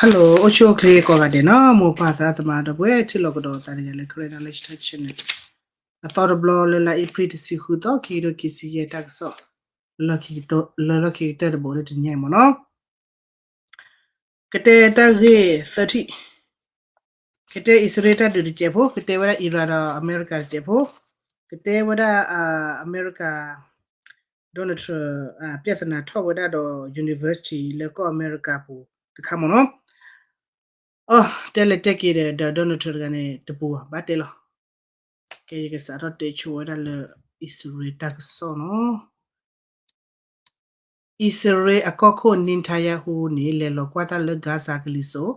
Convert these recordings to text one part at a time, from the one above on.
Hello အိၣ်ဆူၣ်အိၣ်ချ့ကိးဂၤဒဲးနီၤ, မိၢ်ပၢ်သရၣ်သမါဒီပုၢ်ဝဲၢ် ထံၣ်လိာ်ကဒီးသးတဂၤလၢ Karen Knowledge Talk Channel အသီတဘျီလၢလါအ့ဖြ့ၣ်တဆံဃုသီ ခံကထိခံဆံယဲၢ်တၢ်ကစီၣ် လၢလီၢ်ခံကတၢၢ်တဘိလၢတနံၤညါအံၤမ့ၢ်နီၤ. ကတဲတၢ်ဂ့ၢ်သၢထံၣ်, ကတဲအံၣ်စရ့လးတၢ်ဒုးတစဲးဖိ, ကတဲဝဲဒၣ် Iran ဒီးအမဲရကၤတစဲးဖိ, ကတဲဝဲဒၣ် အမဲရကၤ Donald Trump ပြဿနာထီၣ်ဝဲဒၣ်ဒီး university လၢကီၢ်အမဲရကၤပူၤတခါမ့ၢ်နီၤ. အီ တဲလဲၤတဲက့ၤဒီး Donald Trump တဂၤန့ၣ် တပူၤဘၣ်တဲလီၤ. ကဲယကစးထီၣ်တဲဆိဝဲဒၣ်လၢ အံၣ်စရ့လးတၢ်ကစီၣ်နီၤ. အံၣ်စရ့လးအကီၢ်ခိၣ် Netanyahu န့ၣ် လဲၤလီၤကွၢ်တၢ်လၢ Gaza ကလံၤစိး,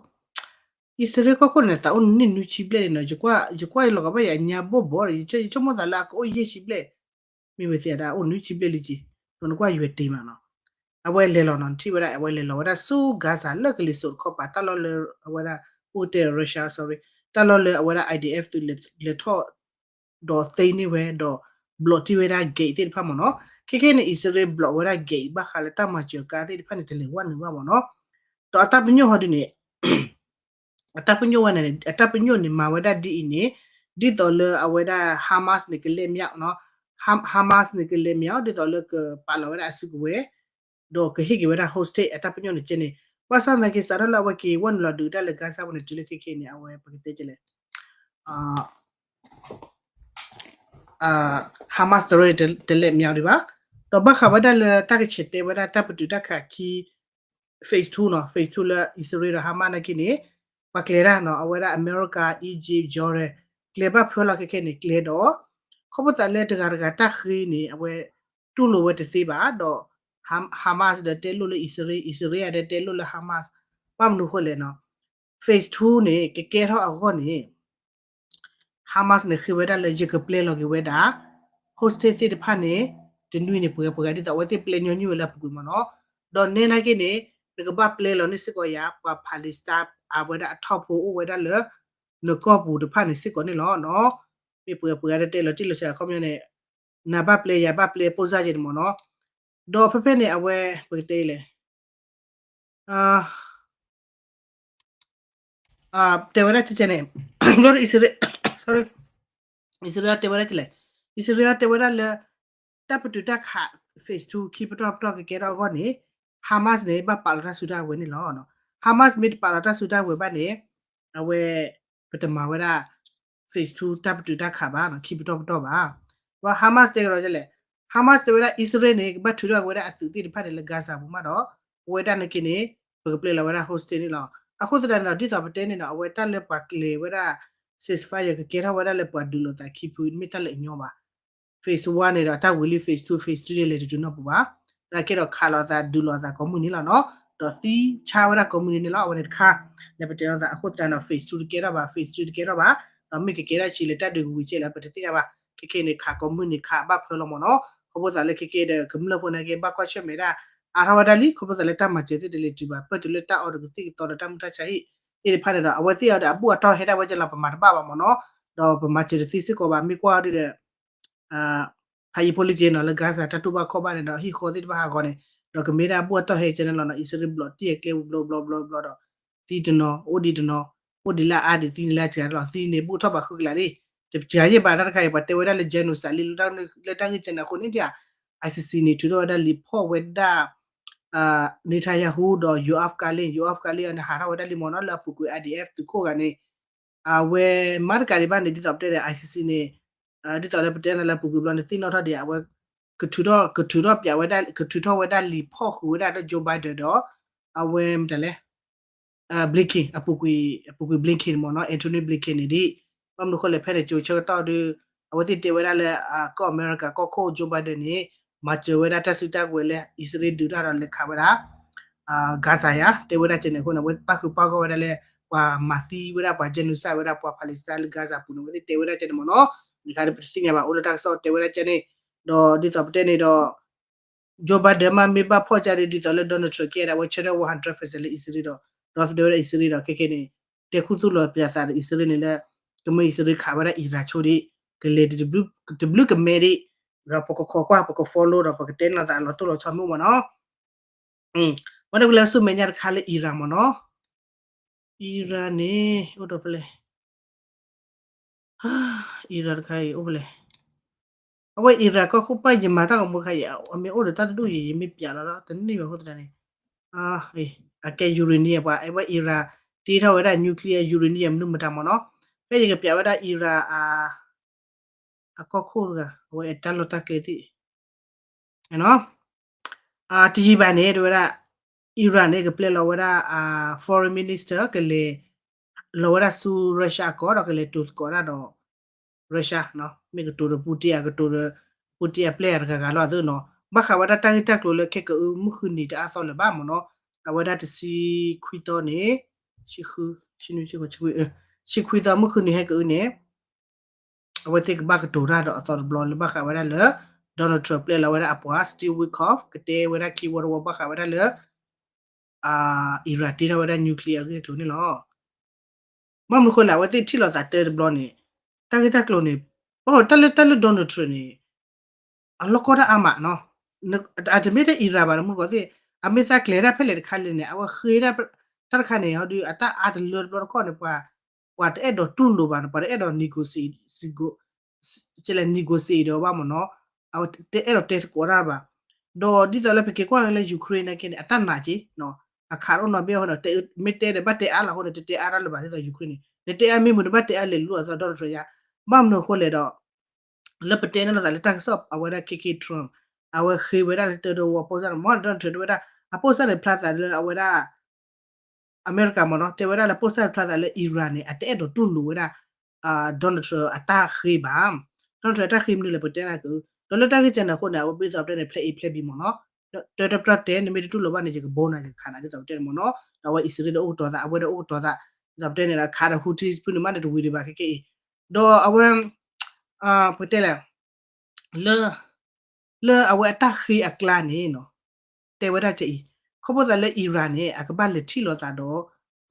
အံၣ်စရ့လးကီၢ်ခိၣ်န့ၣ် သးအိၣ်နံၣ်နွံဆံဘျဲၣ်လံနီၤ, ယကွၢ်ယကွၢ်လီၤကဘၣ်ယၤညါဘီၣ်ဘီၣ်, ယဆိကမိၣ်သးလၢအကအိၣ်ယဲၢ်ဆံဘျဲၣ်, မ့ၢ်ဝဲသ့ၣ်အဒၣ်အိၣ်နွံဆံဘျဲၣ်လံက့ၤ, ဒီးနကွၢ်ယွဲၢ်တ့ၢ်မးနီၤ. အဝဲလဲၤလီၤနီၤ, နထံၣ်ဝဲဒၣ် အဝဲလဲၤလီၤဝဲဒၣ်ဆူ Gaza လၢကလံၤစိးတခီပၤ တၢ်လီၢ်လၢအဝဲဒၣ် အိၣ်တဲ Russia, sorry, တၢ်လီၢ်လၢအဝဲဒၣ် I D F သုးလဲၤထီၣ် ဒီးသ့န့ၢ်ဝဲ ဒီးဘျီးတံၢ်ဝဲဒၣ် gate သ့ၣ်တဖၣ်မ့ၢ်နီၤ. ခဲခဲန့ၣ် အံၣ်စရ့လးဘျီးဝဲဒၣ် gate ဘၣ်ဃးလၢတၢ်မၤစၢၤကါသ့ၣ်တဖၣ်န့ၣ် တလဲၤဝဲနုာ်ဘၣ်မ့ၢ်နီၤ. ဒီးအတၢ်ပညိၣ်ဟီဒုန့ၣ် အတၢ်ပညိၣ်ဝဲန့ၣ် အတၢ်ပညိၣ်န့ၣ် မၤဝဲဒၣ်ဒ်အံၤန့ၣ်, ဒ်သိးလၢအဝဲဒၣ် Hamas န့ၣ် ကလဲၤမၠးနီၤ, Hamas န့ၣ် ကလဲၤမၠး ဒ်သိးလၢကပာ်လီၤဝဲဒၣ်အစုကဝဲၤ ဒီးကဟ့ၣ်က့ၤဝဲဒၣ် hostage အတၢ်ပညိၣ်န့ၣ်ကဲန့ၣ်, ဘၣ်ဆၣ်သနာ်က့ စးထီၣ်လၢအဝဲက့ၤဝဲနုာ်လီၤဒုးတၢ်လၢ Gaza ပူၤန့ၣ် တုၤလၢခဲခဲအံၤန့ၣ် အဝဲပကတဲကလဲၣ် Hamas တရၢန့ၣ် တလဲၤမၠးဒံးဘၣ်. ဒီးဘၣ်ဃးဝဲဒၣ်လၢတၢ်ကဆဲးတဲဝဲဒၣ်တၢ်ပတုာ်တၢ်ခးခံ phase two နီၤ, phase two လၢအံၣ်စရ့လးဒီး Hamas နာ်က့န့ၣ် ပှၤကျဲၤတၢ်နီၤ, အဝဲဒၣ်အမဲရကၤ Egypt Jordan ကျဲၤဘၣ်ဖၢလီၤခဲခဲန့ၣ် ကျဲၤဒီး ခီဖျိသးလၢတဂၤတဂၤတၢ်ဃ့န့ၣ် အဝဲတူၢ်လိာ်ဝဲတသ့ဘၣ်ဒီး Hamas ဒီးတဲလိာ်လၢအံၣ်စရ့လး, အံၣ်စရ့လးဒီးတဲလိာ်လၢ Hamas, ဘၣ်မနုၤဃိလဲၣ်နီၤ, phase two န့ၣ် ကကဲထီၣ်အဂီၢ်န့ၣ် Hamas န့ၣ် ဃ့ဝဲဒၣ်လၢယကပျဲလီၤက့ၤဝဲဒၣ် hostage သ့ၣ်တဖၣ်န့ၣ် တနွံန့ၣ် ပှဲၤပှဲၤဒ်သိးအဝဲသ့ၣ်ပျဲညီနုၢ်ဝဲလၢအပူၤကွံာ်မ့ၢ်နီၤ. ဒီးနဲနာ်က့န့ၣ် နကဘၣ်ပျဲလီၤန့ၢ်စ့ၢ်ကီးယၤ ပှၤ Palestine အဝဲဒၣ်အထီၣ်ဖိအိၣ်ဝဲဒၣ်လၢ နကီၢ်ပူၤတဖၣ်န့ၣ်စ့ၢ်ကီးန့ၣ်လီၤနီၤ. မ့ၢ်ပှဲၤပှဲၤဒ်တဲလီၤတံၢ်လီၤဆဲးအခီပညီန့ၣ် နဘၣ်ပျဲယၤဘၣ်ပျဲ ပိၢ်စၢ်ယဲန့ၣ်မ့ၢ်နီၤ. ဒီးဖဲဖဲန့ၣ် အဝဲ ပကတဲလဲၣ် တဲဝဲဒၣ်န့ၣ် ဘျီအံၣ်စရ့လး sorry, အံၣ်စရ့လးတဲဝဲဒၣ်လဲၣ်, အံၣ်စရ့လးတဲဝဲဒၣ်လၢ တၢ်ပတုာ်တၢ်ခး phase two ခံပတီၢ်ပတီၢ်ကကဲထီၣ်အဂီၢ်န့ၣ် Hamas န့ၣ် ဘၣ်ပာ်လီၤတၢ်စုတၢ်ဝဲၤန့ၣ်လီၤ. Hamas မ့ၢ်တပာ်လီၤတၢ်စုတၢ်ဝဲၤဘၣ်န့ၣ် အဝဲ ပတမၤဝဲဒၣ် phase two တၢ်ပတုာ်တၢ်ခးဘၣ် ခံပတီၢ်ပတီၢ်ဘၣ်. ဒီး Hamas တဲကဒီးလဲၣ်, Hamas တဲဝဲဒၣ် အံၣ်စရ့လးန့ၣ် ကဘၣ်ထုးထီၣ်က့ၤဝဲဒၣ်အသုးသ့ၣ်တဖၣ်န့ၣ်လၢ Gaza ပူၤမးဒီး ပဝဲဒၣ်နာ်က့န့ၣ် ပကပျဲလီၤဝဲဒၣ် hostage န့ၣ်လီၤ. အဃိသတးန့ၣ်ဒီး ဒ်သိးပတဲန့ၣ်ဒီး အဝဲတၢ်လၢပှၤကျဲၤဝဲဒၣ် ceasefire ကကဲထီၣ်ဝဲဒၣ်လၢပှၤဒုးလိာ်သးခံဖု မ့ၢ်တၢ်လၢအညီဘၣ်. phase one န့ၣ်ဒီး တၢ်ဝံၤလံ phase two, phase three န့ၣ် လဲၤတတုၤနီတပူၤဘၣ်. သနာ်က့ဒီးခးလိာ်သးဒုးလိာ်သးကိးမုၢ်နံၤလီၤနီၤ. ဒီးသံဆါဝဲဒၣ်ကိးမုၢ်နံၤန့ၣ်လီၤ. အဝဲန့ၣ်တခါ လဲၤပတဲလိာ်သးအဃိသတးန့ၣ်ဒီး phase two တကဲထီၣ်ဘၣ်, phase three တကဲထီၣ်ဘၣ်. ဒီးမ့ၢ်ကကဲထီၣ်ဆံးလၢတၢ်ဒုးကဝံၤကဲလၢပတသ့ၣ်ညါဘၣ်. ခဲခဲန့ၣ် ခးကိးမုၢ်နံၤခးဘၣ်ဖၢလီၤမ့ၢ်နီၤ. ခီဖျိသးလၢခဲခဲဒီး ကမျၢၢ်ဖိနာ်က့ ဘၣ်ကွၢ်ဆၢၣ်မဲာ်ဒၣ် အါထီၣ်ဝဲဒၣ်လံ. ခီဖျိသးလၢတၢ်မၤစၢၤသ့ၣ်တလဲၤတုၤဘၣ် ပၢၢ်တုၤလၢတၢ်အီၣ်တကသံၣ်ကသီဒီးတၢ်မုၢ်တၢ်ဆါဟံၣ်သ့ၣ်တဖၣ်န့ၣ်ဒီး အဝဲသ့ၣ်အီၤဒီးအဘူၣ်အတီၢ်ဟဲဒၣ်ဝဲကလီၤ ပမၤတဘၣ်ဘၣ်မ့ၢ်နီၤ. ဒီးပမၤစၢၤတသ့စ့ၢ်ကီးဘၣ် မ့ၢ်ကွၢ်အီၤဒ်ဒီး ဖးယံၤဖိလံက့နီၤ လၢ Gaza တၢ်တူၢ်ဘၣ်ခီၣ်ဘၣ်န့ၣ်ဒီး ဟံၣ်ဃီသ့ၣ်တဖၣ်ဟးဂီၤန့ၣ် ဒီးကမ့ၢ်ဒၣ်ဘူၣ်အတီၢ်ဟဲကဲန့ၣ်လီၤနီၤ. အံၣ်စရ့လးဘျီးတံၢ်အကျဲပူၤဘျီဘျီဘျီဘျီဒီး သံတနီၤ အိၣ်ဒံးတနီၤ အိၣ်ဒံးလၢအအါဒံးသံန့ၣ်လၢအစှၤလီၤ သံန့ၣ်ဘူၣ်ထီၣ်ဘၣ်ဃုကလးလံ. တစှၤယဲၢ်ဘၣ်တၢ်တခါအံၤ ပှၤတဲဝဲဒၣ်လၢ genocide လံ လၢတၢ်ဂ့ၢ်ကဲန့ၣ်အဃိန့ၣ် ဒ် I C C န့ၣ် ထုးထီၣ်ဝဲဒၣ်လံာ်ဖီၣ်ဝဲဒၣ် Netanyahu ဒီး Yoav Gallant, Yoav Gallant န့ၣ် ဟးထီၣ်ဝဲဒၣ်လံမ့ၢ်နီၤ လၢအပူၤကွံာ် I D F သုးခိၣ်ဂၤန့ၣ် အဝဲမၤတကးဒံးဘၣ်န့ၣ် ဒ်သိးပတဲဒီး I C C န့ၣ် ဒ်သိးလၢပတဲနၤလၢအပူၤကွံာ်ဘျီန့ၣ် သ့ၣ်နီၣ်ထီၣ်ဒံး အဝဲ ကထုးထီၣ် ကထုးထီၣ်ပၠးဝဲဒၣ် ကထုးထီၣ်ဝဲဒၣ်လံာ်ဖီၣ်ဃုာ်ဝဲဒၣ်လၢ Joe Biden ဒီး အဝဲမတၤလဲၣ် Blinken အပူၤကွံာ် အပူၤကွံာ် Blinken န့ၣ်မ့ၢ်နီၤ Antony Blinken န့ၣ်ဒ် ဘၣ်မနုၤဃိလဲၣ် ဖဲန့ၣ် ကၠိဆၢကတီၢ်ဒီး အဝဲသ့ၣ်တဲဝဲဒၣ်လၢ ကီၢ်အမဲရကၤကီၢ်ခိၣ် Joe Biden န့ၣ် မၤစၢၤဝဲဒၣ်တၢ်စုတၢ်ကဝဲၤလၢ အံၣ်စရ့လးဒုးတၢ်ဒီးလဲၤခးဝဲဒၣ် Gaza ယါ တဲဝဲဒၣ်ကဲန့ၣ်အဃိန့ၣ် အဝဲပၣ်ဃုာ်ပၣ်ဂီၢ်ဝဲဒၣ်လၢ ပှၤမၤသံဝဲဒၣ်ပှၤ genocide ဝဲဒၣ်ပှၤ Palestine လၢ Gaza ပူၤန့ၣ် အဝဲသ့ၣ်တဲဝဲဒၣ်ကဲန့ၣ်မ့ၢ်နီၤ န့ၣ်ခါဒီးပတသ့ၣ်ညါဘၣ် အိၣ်လၢတၢ်ကစီၣ်တဲဝဲဒၣ်ကဲန့ၣ် ဒီးဒ်သိးပတဲန့ၣ်ဒီး Joe Biden မ့ၢ်မ့ၢ်ဘၣ်ဖီၣ်ကါဒီး ဒ်သိးလၢ Donald Trump ကဲဒၣ်ဝဲဆၢထၢၣ် one hundred percent လၢအံၣ်စရ့လးဒီး ဒီးသဒၢဝဲဒၣ်အံၣ်စရ့လးဒီး ခဲခဲန့ၣ် တဲခူသူၣ်လီၤပၠးသးဒီးအံၣ်စရ့လးန့ၣ်လၢ ကမၢအံၣ်စရ့လးခးဝဲဒၣ် Iran ဆိဒ် ကလဲၤတဘျုးကမဲဒ် ဒီးပကခိးကွၢ် ပက follow ဒီး ပကတဲန့ၢ်လီၤသးအလီၤတိၢ်လီၤဆီမ့ၢ်မ့ၢ်နီၤ မ့ၢ်တကလၢဆူမဲာ်ညါတခါလၢ Iran မ့ၢ်နီၤ Iran န့ၣ် အိၣ်ဒီးဖဲလဲၣ် Iran တခါအံၤ အိၣ်ဖဲလဲၣ် အဝဲ Iran ကီၢ်ခိၣ်ပၢ် ယမၤတၢ်ဂီၤမူတခါအံၤ အမ့ၢ်အိၣ်ဒီးတၢ်တဒူၣ်အံၤ ယမ့ၢ်ပၠးလီၤဒီး တန့ၢ်ဘၣ်အဃိသတးန့ၣ် အကဲ uranium ပှၤ အဝဲ Iran တ့ထီၣ်ဝဲဒၣ် nuclear uranium မနုၤမတၤမ့ၢ်နီၤ ဖဲယကပၠးဝဲဒၣ် Iran အကီၢ်ခိၣ်တဂၤ အဝဲအတၢ်လီၢ်တၢ်ကျဲသ့ၣ် တယံာ်ဘၣ်န့ၣ် တဲဝဲဒၣ် Iran န့ၣ် ကပျဲလီၤဝဲဒၣ် foreign minister ကလဲၤ လီၤဝဲဒၣ်ဆူ Russia အကီၢ်ဒီးကလဲၤတိၤသကိးတၢ်ဒီး Russia မ့ၢ်ကတိၤဒီး Putin အကတိၤဒီး Putin အပျဲၢ်အတဂၤဂၤလီၤသနီၤ ဘၣ်ဃးဝဲဒၣ်တၢ်ဂ့ၢ်တၢ်ကျိၤလၢခဲကအုမုၢ်ဃုနံၤတအါသီလၢၤဘၣ်မ့ၢ်နီၤ အဝဲဒၣ်တဆံခွံသီန့ၣ် ဆံခွံသီမုၢ်ဃုနံၤဟဲကအုန့ၣ် အဝဲသ့ၣ်ကဘၣ်ကတိၤတၢ်ဒီးအသီတဘျီလၢဘၣ်ဃးဝဲဒၣ်လၢ Donald Trump ပျဲလီၤဝဲဒၣ်အပှၤ Steve Witkoff ကတဲဝဲဒၣ်ခံဝီတဝီဘၣ်ဃးဝဲဒၣ်လၢ Iran တ့ထီၣ်ဝဲဒၣ် nuclear အဂ့ၢ်အကျိၤန့ၣ်လီၤ. ဘၣ်မနုၤဃိလဲၣ် အဝဲသ့ၣ်ထံၣ်လိာ်သးတၢတဘျီန့ၣ် တၢ်ဂ့ၢ်တၢ်ကျိၤန့ၣ် တၢ်လၢတၢ်လၢ Donald Trump န့ၣ် အလီၢ်ကီတၢ်အါမးနီၤ အတမ့ၢ်ထဲ Iran ဘၣ် တမူတကိးသ့ၣ် အမ့ၢ်သးကျဲၤဒၣ်ဖဲလဲၣ်တခါလဲၣ်န့ၣ် အဝဲဃ့ဒၣ် တၢ်တခါန့ၣ် ဟီဒုး အတၢ်အါတလၢတဘျီတခီၣ်န့ၣ် ပှၤ ပှၤတအဲၣ်ဒိးတူၢ်လိာ်ဘၣ်န့ၣ် ပှၤတအဲၣ်ဒိး negotiate ကဲလဲၣ် negotiate ဒီးဘၣ်မ့ၢ်နီၤ အဝဲတအဲၣ်ဒိးတဲသကိးတၢ်ဘၣ် ဒီးဒ်သိးလၢပက့ၤကွၢ်က့ၤလၢ Ukraine နာ်က့န့ၣ် အတၢ်နာ်က့ အခးတအိၣ်နီတဘ့ၣ်အဃိန့ၣ် မ့ၢ်တဲဒီးဘၣ်တဲအါလီၤအဃိန့ၣ် တတဲအါတၢ်လၢၤဘၣ် ဒ်သိး Ukraine န့ၣ် နတဲအါမ့ၢ်မုာ်နဘၣ်တဲအါလဲၤလူၤအသး Donald Trump ယါ ဘၣ်မနုၤအဃိလဲၣ်ဒီး လၢပတဲန့ၢ်လိာ်သးလၢတၢ်ကစီၣ် အဝဲဒၣ် ခဲကဲ Trump အဝဲဃ့ဝဲဒၣ်လၢတၢတဝီ post န့ၣ် မ့ၢ် Donald Trump တဲဝဲဒၣ် အ post န့ၣ်ဖျါသးလၢအဝဲဒၣ် အမဲရကၤမ့ၢ်နီၤ တဲဝဲဒၣ်လၢ post ဖျါသးလၢ Iran န့ၣ် အတအဲၣ်ဒိးတူၢ်လိာ်ဝဲဒၣ် Donald Trump အတၢ်ဃ့ဘၣ် Donald Trump အတၢ်ဃ့မနုၤလဲၣ် ပတဲနၤက့ ဒီးလၢတၢ်ဂ့ၢ်ကဲန့ၣ်အဃိန့ၣ် အဝဲဘၣ်သးပတဲန့ၣ် ဖျဲး A ဖျဲး B မ့ၢ်နီၤ တၢတပတီၢ်တဲ နမ့ၢ်တတူၢ်လိာ်ဘၣ်န့ၣ် ယကဘိနၤ ယကခးနၤ ဒ်သိးပတဲန့ၣ်မ့ၢ်နီၤ ဒီးအဝဲအံၣ်စရ့လးဒီးအိၣ်ကတီၤသး အဝဲဒီးအိၣ်ကတီၤသး ဒ်သိးပတဲန့ၣ်ဒီး ခးဒီး Houthis ဖုန့ၣ်မးန့ၣ် တဝံၤဒံးဘၣ်ခဲကဲအံၤ ဒီးအဝဲ ပတဲလဲၣ် လၢ လၢအဝဲအတၢ်ဃ့အကျါန့ၣ်နီၤ တဲဝဲဒၣ်ကအံၤ ခီဖျိသးလၢ Iran န့ၣ် အကဘၣ်လဲၤထံၣ်လိာ်သးဒီး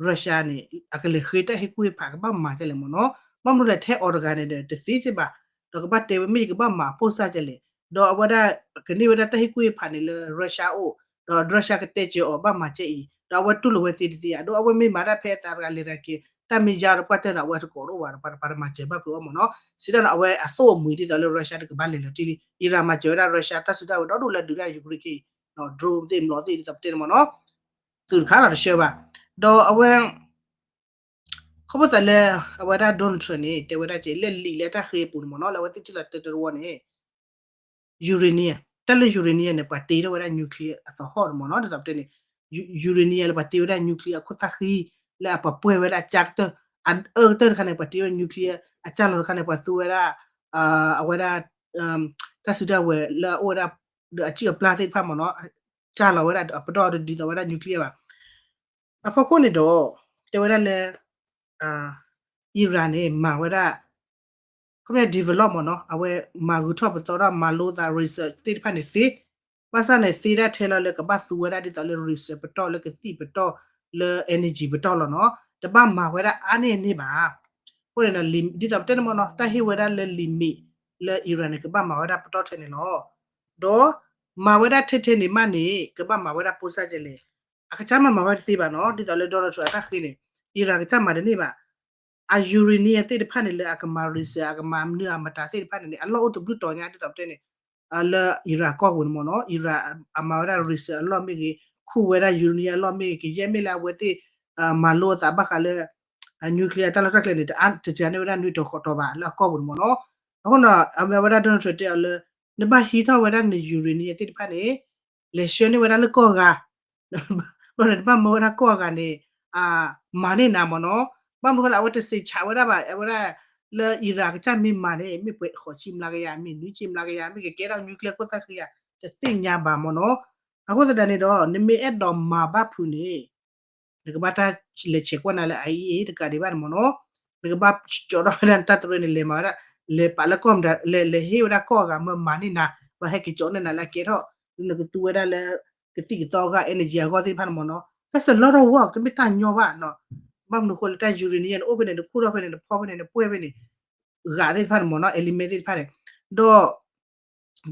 Russia န့ၣ် အကလဲၤဃ့တၢ်ဟ့ၣ်ကူၣ်ဟ့ၣ်ဖး ကဘၣ်မၤကဲလဲၣ်မ့ၢ်နီၤ ဘၣ်မနုၤလဲၣ် ထဲအီၤတဂၤန့ၣ်ဒီး တသ့စ့ၢ်ဘၣ် ဒီးကဘၣ်တဲဝဲမ့ၢ်ယကဘၣ်မၤ post ကဲလဲၣ် ဒီးအဝဲဒၣ် ကန့ၢ်ဝဲဒၣ်တၢ်ဟ့ၣ်ကူၣ်ဟ့ၣ်ဖးန့ၣ်လၢ Russia အိၣ် ဒီး Russia ကတဲစၢၤအီၤဘၣ်မၤကဲအံၤ ဒီးအဝဲတူၢ်လိာ်ဝဲသ့တသ့ဧါ ဒီးအဝဲမ့ၢ်မၤတၢ်ဖဲအသးတဂၤလဲၤတဂၤက့ၤ တၢ်မ့ၢ်ယါဒီးပှၢ်တၢၢ်န့ၣ် အဝဲတကိးတအိၣ်ဘၣ်ဒီး ပှၤတမၤစၢၤဘၣ်ဖုးအီၤမ့ၢ်နီၤ စံးတၢ်န့ၣ် အဝဲအသိၣ်အမှံၤဒ်သိးလၢ Russia တကဘၣ်လဲၤလၢၤတံၢ်လံ Iran မၤစၢၤဝဲဒၣ် Russia တၢ်စုတၢ်ဝဲၤဒီဒူၣ်လၢဒုးတၢ် Ukraine က့ drone သ့ၣ် မလီၤသ့ၣ်ဒ်သိးပတဲန့ၣ်မ့ၢ်နီၤ သုးတခါလီၤတဆှၢဘၣ် ဒီးအဝဲ ခီဖျိသးလၢ အဝဲဒၣ် Donald Trump န့ၣ် တဲဝဲဒၣ်က့ လၢလံာ်လၢတၢ်ဃ့အပူၤန့ၣ်မ့ၢ်နီၤ လၢအဝဲသ့ၣ်ထံၣ်သးတၢတဝီန့ၣ် uranium တၢ်လၢ uranium န့ၣ် ပှၤတ့ထီၣ်ဝဲဒၣ် nuclear အသဟီၣ်န့ၣ်မ့ၢ်နီၤ ဒ်သိးပတဲန့ၣ် uranium လၢပှၤတ့ဝဲဒၣ် nuclear အခိၣ်သၣ်ဃံ လၢအပှၤပှဲၤဝဲဒၣ်အကၢ်ကတၢၢ် အအၢကတၢၢ်တခါန့ၣ် ပှၤတ့ဝဲ nuclear အကၢ်လီၤတခါန့ၣ် ပှၤသူဝဲဒၣ် အဝဲဒၣ် တၢ်စုတၢ်ဝဲၤလၢအအိၣ်ဝဲဒၣ် ဒီးအစုၣ်အပျၢ်သ့ၣ်တဖၣ်မ့ၢ်နီၤ ကၢ်လီၤဝဲဒၣ်အပတီၢ်ဒီးဒ်သိးဝဲဒၣ် nuclear ဘၣ် အဖီခိၣ်န့ၣ်ဒီး တဲဝဲဒၣ်လၢ Iran န့ၣ် မၤဝဲဒၣ် ခီပညီ develop မ့ၢ်နီၤ အဝဲမၤဂုာ်ထီၣ်ပသီထီၣ် မၤလိသး research သ့ၣ်တဖၣ်န့ၣ်သ့ ဘၣ်ဆၣ်န့ၣ်သ့ဒၣ်ထဲလီၤလၢကဘၣ်သူဝဲဒၣ်ဒ်သိးလၢ research ပတီၢ် လၢကသံၣ်ပတီၢ် လၢ energy ပတီၢ်လီၤနီၤ တဘၣ်မၤဝဲဒၣ်အါန့ၢ်န့ၢ်ဘၣ် အဃိန့ၣ်ဒီး ဒ်သိးပတဲန့ၣ်မ့ၢ်နီၤ တၢ်ဟ့ၣ်ဝဲဒၣ်လၢ limit လၢ Iran န့ၣ် ကဘၣ်မၤဝဲဒၣ်ပတီၢ်ထဲန့ၣ်လီၤ ဒီးမၤဝဲဒၣ်ထဲထဲန့ၣ်မးန့ၣ် ကဘၣ်မၤဝဲဒၣ် ပိုစ့ၣ်ကဲလဲၣ် အကစၢ်မၤမၤဝဲတသ့ဘၣ်နီၤ ဒ်သိးလၢ Donald Trump အတၢ်ဃ့န့ၣ် Iran ကစၢ်မၤတန့ၢ်ဘၣ် အ uranium သ့ၣ်တဖၣ်န့ၣ် လၢအကမၤ research အကမၤမနုၤအမတၤသ့ၣ်တဖၣ်န့ၣ်န့ၣ် အလီၢ်အိၣ်တဘျုးတီၤညါ ဒ်သိးပတဲန့ၣ် လၢ Iran ကီၢ်ပူၤန့ၣ်မ့ၢ်နီၤ Iran အမၤဝဲဒၣ် research အလီၢ်မ့ၢ်ဂ့ၤ ခူၣ်ဝဲဒၣ် uranium အလီၢ်မ့ၢ်ဂ့ၤ ကယဲၢ်မ့ၢ်လၢအဝဲသ့ၣ် မၤလိအသးဘၣ်ဃးလၢ nuclear တၢ်လီၢ်တၢ်ကျဲန့ၣ် တစှၤန့ၢ်ဝဲဒၣ်နွံတီၤဃိးတီၤဘၣ် လၢအကီၢ်ပူၤန့ၣ်မ့ၢ်နီၤ. အဃိန့ၣ် အဝဲဒၣ် Donald Trump တဲအီၤလၢ နဘၣ်ဟံးထီၣ်ဝဲဒၣ်န uranium သ့ၣ်တဖၣ်န့ၣ် လဲၤဆှၢန့ၢ်ဝဲဒၣ်လၢကီၢ်ဂၤ ဘၣ်န့ၣ် တဘၣ်မၢဝဲဒၣ်ကီၢ်ဂၤန့ၣ် မၤန့ၢ်နၤမ့ၢ်နီၤ. ဘၣ်မနုၤဃိလဲၣ် အဝဲတစံးဆးဝဲဒၣ်ဘၣ် အဝဲဒၣ်လၢ Iran ကစၢ်မ့ၢ်မၤန့ၣ် မ့ၢ်ပှဲၤဃိးဆံမျးကယၤ မ့ၢ်နွံဆံမျးကယၤ မ့ၢ်ကကဲထီၣ် nuclear ခိၣ်သၣ်ဃံယၤ တသ့ၣ်ညါဘၣ်မ့ၢ်နီၤ. အဃိသတးန့ၣ်ဒီး နမ့ၢ်အဲၣ်ဒိးမၤဘၣ်ဖုးန့ၣ် နကဘၣ်တၢ်လဲၤဆဲးကွၢ်နၤလၢ IAEA တကးဒံးဘၣ်န့ၣ်မ့ၢ်နီၤ. နကဘၣ်ကၠီထီၣ်ဝဲဒၣ်နတၢ်တရၢန့ၣ် လဲၤမၤဝဲဒၣ် လဲၤပာ်လၢကီၢ်မတၤ လဲၤဟ့ၣ်ဝဲဒၣ်ကီၢ်အဂၤမၢမၤန့ၢ်နၤ ဘၣ်ဟဲက့ၤကၠီန့ၢ်နၤလၢအကဲထီၣ် နကသူဝဲဒၣ်လၢ ကသံၣ်ကသီအဂီၢ် energy အဂီၢ်သ့ၣ်တဖၣ်န့ၣ်မ့ၢ်နီၤ. That's a lot of work တမ့ၢ်တၢ်ညီဘၣ်နီၤ. ဘၣ်မနုၤဃိလၢတၢ် uranium န့ၣ် အိၣ်ဖဲန့ၣ် နခူၣ်ထီၣ်ဖဲန့ၣ် နဖီၣ်ဖဲန့ၣ် နပှဲၢ်ဖဲန့ၣ် ဂၤသ့ၣ်တဖၣ်န့ၣ်မ့ၢ်နီၤ element သ့ၣ်တဖၣ်န့ၣ် ဒီး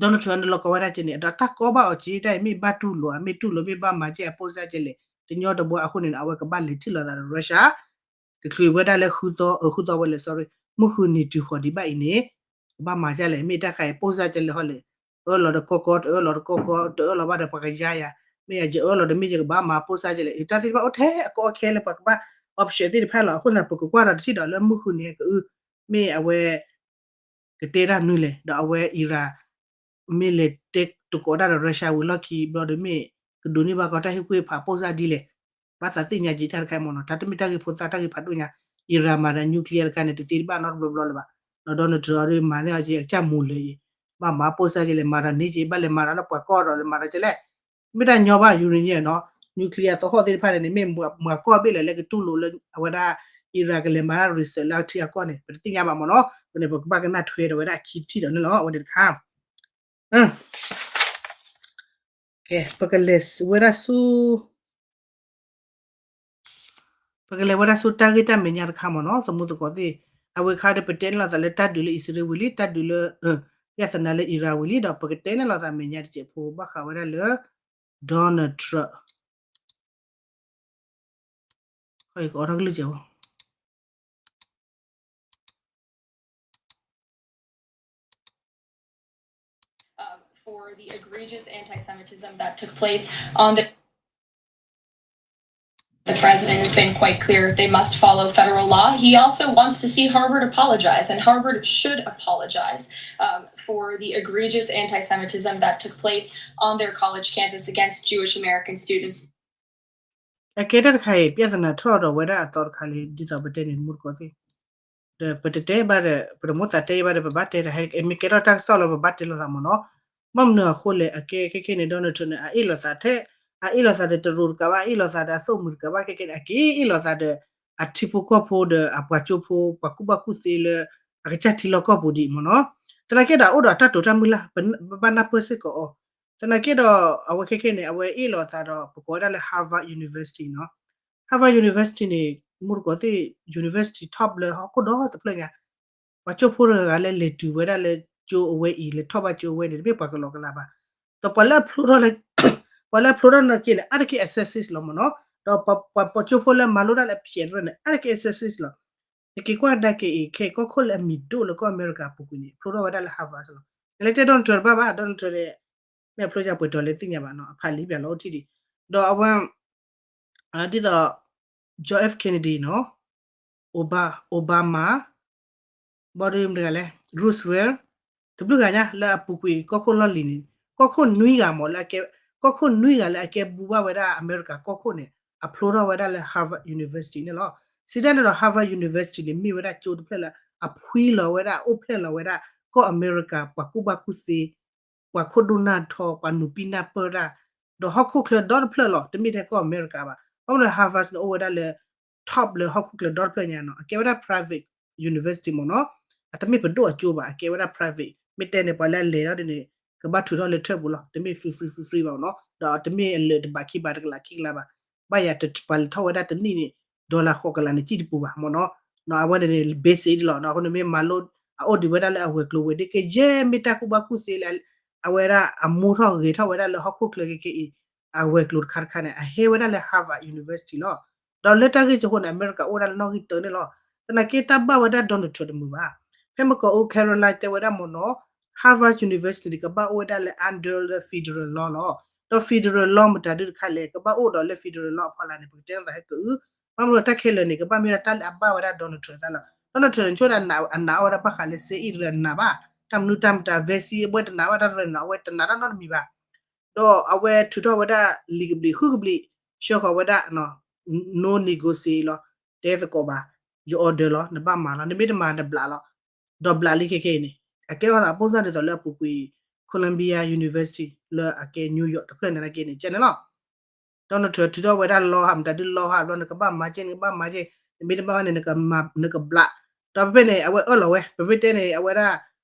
Donald Trump န့ၣ်လီၤကီဝဲဒၣ်ကဲန့ၣ် ဒီးတၢ်ကီဘၣ်အီၤက့ တၢ်အံၤမ့ၢ်ဘၣ်တူၢ်လိာ် မ့ၢ်တူၢ်လိာ် မ့ၢ်ဘၣ်မၤကဲအပိၢ်စၢ်ကဲလဲၣ် တညီတဘီအဃိန့ၣ် အဝဲကဘၣ်လဲၤထံၣ်လိာ်သးဒီး Russia တချုးဝဲဒၣ်လၢဃုသီ အဃုသီဝဲလဲၣ် sorry မုၢ်ဃုနံၤတုၤဃီၤဒံးဘၣ်အံၤန့ၣ် ကဘၣ်မၤကဲလဲၣ် မ့ၢ်တၢ်ခါအံၤပိၢ်စၢ်ကဲလဲၣ်ဟီလဲၣ် အၢၣ်လီၤဒီးကီကီ တအၢၣ်လီၤဒီးကီကီ တအၢၣ်လီၤဘၣ်ဒီးပှၤကယါယၤ မ့ၢ်ယကအၢၣ်လီၤဒီးမ့ၢ်ယကဘၣ်မၤပိၢ်စၢ်ကဲလဲၣ် တၢ်သ့ၣ်တဖၣ်အိၣ်ထဲအကီအခဲလၢပှၤကဘၣ် option သ့ၣ်တဖၣ်လီၤ. အဃိန့ၣ် ပကကွၢ်ဒီးတထံၣ်ဒီးလၢမုၢ်ဃုနံၤကအု မ့ၢ်အဝဲ ကတဲတၢ်မနုၤလဲၣ် ဒီးအဝဲ Iran မ့ၢ်လဲၤတဲသကိးတၢ်ဒီး Russia ဝံၤလီၢ်ခံဘျီဒီးမ့ၢ် ကဒိးန့ၢ်ဘၣ်ကီတၢ်ဟ့ၣ်ကူၣ်ဟ့ၣ်ဖးပိၢ်စၢ်ဒ်လဲၣ် ဘၣ်သးသ့ၣ်ညါက့တၢ်တခါအံၤမ့ၢ်နီၤ တၢ်တမ့ၢ်တၢ်ဂ့ၢ်ဖိသၣ်တၢ်ဂ့ၢ်ဖးဒိၣ်ညါ Iran မၤဒီး nuclear တခါန့ၣ် တသ့တဘၣ်နီတဘျီဘျီလၢၤဘၣ် ဒီး Donald Trump အီၤဒ်မၤန့ၢ်အီၤက့ အကစၢ်မူၤလၢၤအံၤ ဘၣ်မၤပိၢ်စၢ်ကဲလဲၣ် မၤဒီးန့ၢ်က့ ဘၣ်လဲၤမၤဒီးလၢပှၤကီၢ်ဒီးလဲၤမၤဒီးကဲလဲၣ် မ့ၢ်တၢ်ညီဘၣ် uranium နီၤ nuclear သဟီၣ်သ့ၣ်တဖၣ်န့ၣ်န့ၣ် မ့ၢ်မၤကီၢ်ဘ့ၣ်လဲၣ်လၢကတူၢ်လိာ်လၢအဝဲဒၣ် Iran ကလဲၤမၤတၢ် research လၢအထံအကီၢ်န့ၣ် ပတသ့ၣ်ညါဘၣ်မ့ၢ်နီၤ အဃိန့ၣ် ပကဘၣ်ကနၣ်ထွဲဒီးဝဲဒၣ်အခံတထံၣ်ဒီးန့ၣ်လီၤ အဝဲန့ၣ်တခါ ကဲ ပကလဲၤဝဲဒၣ်ဆူ ပကလဲၤဝဲဒၣ်ဆူတၢ်ဂ့ၢ်တၢ်မဲာ်ညါတခါမ့ၢ်နီၤ သမူသကိးသ့ၣ် အဝဲခါဒီးပတဲန့ၢ်လိာ်သးလၢတၢ်ဒုးလၢအံၣ်စရ့လးဝံၤလံ တၢ်ဒုးလၢ ပြဿနာလၢ Iran ဝံၤလံ ဒီးပကတဲန့ၢ်လိာ်သးမဲာ်ညါတစဲးဖိ ဘၣ်ဃးဝဲဒၣ်လၢ Donald Trump ကအိးထီၣ်ကလုၢ်စဲးဖိ um, for the egregious anti-Semitism that took place on the the president has been quite clear they must follow federal law. He also wants to see Harvard apologize, and Harvard should apologize um, for the egregious anti Semitism that took place on their college campus against Jewish American students. အကဲတၢ်တခါအံၤ ပြဿနာထီၣ်ဒီးဝဲဒၣ်အသီတခါလံ ဒ်သိးပတဲန့ၣ်မူတကိးသ့ၣ် ဒီးပတတဲဘၣ်ဒီး ပတမိၣ်သးတဲဘၣ်ဒီး ပဘၣ်တဲတဟဲ မ့ၢ်ကဲထီၣ်တၢ်ကစီၣ်လီၤ ပဘၣ်တဲလိာ်သးမ့ၢ်နီၤ. ဘၣ်မနုၤအဃိလဲၣ် အကဲခဲခဲန့ၣ် Donald Trump န့ၣ် အအ့ၣ်လိာ်သးထဲ အအ့ၣ်လိာ်သးဒီးတရူးတကးဘၣ် အအ့ၣ်လိာ်သးဒီးအသိၣ်မုာ်တကးဘၣ် ခဲခဲန့ၣ် အက့ၤအ့ၣ်လိာ်သးဒီး အထံဖိကီၢ်ဖိဒီးအပှၤကၠိဖိ ပှၤကူၣ်ဘၣ်ကူၣ်သ့လၢ အကစၢ်ထံလီၢ်ကီၢ်ပူၤဒံးမ့ၢ်နီၤ. သနာ်က့ဒီးအိၣ်ဒီးအတၢ်တိာ်တၢ်မုၢ်လၢ် ဘၣ်နၢ်ပၢၢ်စ့ၢ်ကီးအီၤ. သနာ်က့ဒီး အဝဲခဲခဲန့ၣ် အဝဲအ့ၣ်လိာ်သးဒီး ပကိးဝဲဒၣ်လၢ Harvard University နီၤ. Harvard University န့ၣ် မူတကိးသ့ၣ် university top လၢဟီၣ်ခိၣ်ဒီတဖျၢၣ်ညါ ပှၤကၠိဖိတဂၤဂၤလၢလဲၤတုၤဝဲဒၣ်လၢကၠိအဝဲအံၤ လဲၤထီၣ်ဘၣ်ကၠိအဝဲန့ၣ် တမ့ၢ်ပှၤကလီကလီဘၣ်. ဒီးပှၤလၢအဖျိထီၣ်လၢ ပှၤလၢအဖျိထီၣ်နာ်က့န့ၣ် အါတက့ၢ် associate လီၤမ့ၢ်နီၤ. ဒီးပှၤကၠိဖိလၢမၤလိတၢ်လၢအဖျဲးတဖၣ်န့ၣ် အါတက့ၢ် associate လီၤ. နက့ၤကွၢ်ကဒါက့ၤအံၤ ခဲအံၤကီၢ်ခိၣ်လၢအမံၤဒိၣ်လၢကီၢ်အမဲရကၤအပူၤကွံာ်န့ၣ် ဖျိထီၣ်ဝဲဒၣ်လၢ Harvard လီၤ. နလဲၤတဲ Donald Trump တဘၣ်ဘၣ် Donald Trump န့ၣ် မ့ၢ်အဖျိယၤပှဲၤတီၤလဲၤသ့ၣ်ညါဘၣ်နီၤ အဖးလံပျၢ်လီၤအိၣ်ထံၣ်ဒံး. ဒီးအဝဲ ဒ်သိး John F Kennedy နီၤ Obama ဘီဒုမတဂၤလဲၣ် Roosevelt တဘျုးဂၤညါလၢအပူၤကွံာ်ကီၢ်ခိၣ်လီၢ်လံၤန့ၣ် ကီၢ်ခိၣ်နွံဂၤမ့ၢ်လၢအကဲ ကီၢ်ခိၣ်နွံဂၤလၢအကဲဘူးဘၣ်ဝဲဒၣ်အမဲရကၤကီၢ်ခိၣ်န့ၣ် အဖျိထီၣ်ဝဲဒၣ်လၢ Harvard University န့ၣ်လီၤ. စံးတၢ်န့ၣ်ဒီး Harvard University န့ၣ် မ့ၢ်ဝဲဒၣ်ကၠိတဖျၢၣ်လၢ အဖှံလီၤဝဲဒၣ် အိၣ်ဖျဲၣ်လီၤဝဲဒၣ် ကီၢ်အမဲရကၤ ပှၤကူၣ်ဘၣ်ကူၣ်သ့ ပှၤခိၣ်ဒိၣ်နၢ်ထီ ပှၤနူၤပံနၢ်ပၢၢ်တၢ် ဒီးဟီၣ်ခိၣ်ချၢဒီတဖျၢၣ်လီၤ. တမ့ၢ်ထဲကီၢ်အမဲရကၤဘၣ်. ဘၣ်မနုၤ Harvard န့ၣ် အိၣ်ဝဲဒၣ်လၢ top လၢဟီၣ်ခိၣ်ချၢဒီတဖျၢၣ်ညါနီၤ. အကဲဝဲဒၣ် private university မ့ၢ်နီၤ. အတမ့ၢ်ပဒိၣ်အကၠိဘၣ်. အကဲဝဲဒၣ် private မ့ၢ်တဲန့ၣ် ပှၤလၢအလဲၤထီၣ်ဒ်န့ၣ် ကဘၣ်ထုးထီၣ်လၢထၢၣ်ပူၤလီၤ. တမ့ၢ် free free free free ဘၣ်မ့ၢ်နီၤ. ဒီးတမ့ၢ်အလၢာ်တဘးခံဘးတကလးခံကလးဘၣ်. ဘၣ်ယၤပှၤလဲၤထီၣ်ဝဲဒၣ်တနံၣ်န့ၣ် dollar ဃိးကလးန့ၣ် စံၣ်တပူၤဘၣ်မ့ၢ်နီၤ. အဝဲန့ၣ်န့ၣ် basic လီၤ. အဃိန့ၣ်မ့ၢ်မၤလိ အအိၣ်ဒံးဝဲဒၣ်လၢအဝဲၤကျိၤဝဲၤဒ့ကယဲၢ်မ့ၢ်တၢ်ကူၣ်ဘၣ်ကူၣ်သ့လၢ အဝဲဒၣ်အမူထီၣ်ဂဲၤထီၣ်ဝဲဒၣ်လၢဟီၣ်ခိၣ်ချၢခဲခဲအံၤ အဝဲၤကျိၤတခါတခါန့ၣ် အဟဲဝဲဒၣ်လၢ Harvard University လီၤ. ဒီးလၢတၢ်ဂ့ၢ်ကၠိအဃိန့ၣ် အမဲရကၤအိၣ်ဝဲဒၣ်လၢနီၣ်ဂံၢ်တၢန့ၣ်လီၤ. သနာ်က့တၢ်ဘၣ်ဝဲဒၣ် Donald Trump တမုာ်ဘၣ်. ဖဲမကီးအူ Caroline တဲဝဲဒၣ်မ့ၢ်နီၤ Harvard University န့ၣ် ကဘၣ်အိၣ်ဝဲဒၣ်လၢ under လၢ federal law လီၤ. ဒီး federal law မတၤဒုတခါလဲၣ် ကဘၣ်အိၣ်ဒီးလၢ federal law အဖီလာ်န့ၣ် ပကတဲသးဟဲကအု ဘၣ်မနုၤတၢ်ခဲလၢာ်န့ၣ် ကဘၣ်မ့ၢ်ဒၣ်တၢ်လၢအဘၣ်ဝဲဒၣ် Donald Trump အသးလီၤ. Donald Trump န့ၣ် ဆိဒၣ်အနာ်အီၤဝဲဒၣ်ဘၣ်ဃးလၢစ့အံၣ်တရၢအနာ်ဘၣ်. တၢ်မနုၤတၢ်မတၤ vaccine အဘၣ်တနာ်ဘၣ် တၢ်တရၢန့ၣ် အဝဲတနာ်တၢ်နီတမံၤဘၣ်. ဒီးအဝဲထုးထီၣ်ဝဲဒၣ်လံာ်ကဘျံးဃုကဘျံး ဆှၢဃီၤဝဲဒၣ်နီၤ no negotiate လီၤ. တဲသကိးဘၣ်, ယ order လီၤ, နဘၣ်မၤလီၤ, နမ့ၢ်တမၤနဘျးလီၤ. ဒီးဘျးလံခဲခဲအံၤန့ၣ် အကဲထီၣ်သးအပိၢ်စၢ်ဒ်သိးလၢအပူၤကွံာ် Columbia University လၢအကဲ New York တဖျၢၣ်န့ၣ်နာ်က့န့ၣ် ကဲန့ၣ်လီၤ. Donald Trump ထုးထီၣ်ဝဲဒၣ်လီဟး မတၤဒုလီဟးဘျီ နကဘၣ်မၤက့ နကဘၣ်မၤက့, နမ့ၢ်တဘၣ်ဘၣ်န့ၣ် နကဘျး. ဒီးဖဲဖဲန့ၣ် အဝဲအၢၣ်လီၤဝဲ, ပမ့ၢ်တဲန့ၣ် အဝဲဒၣ်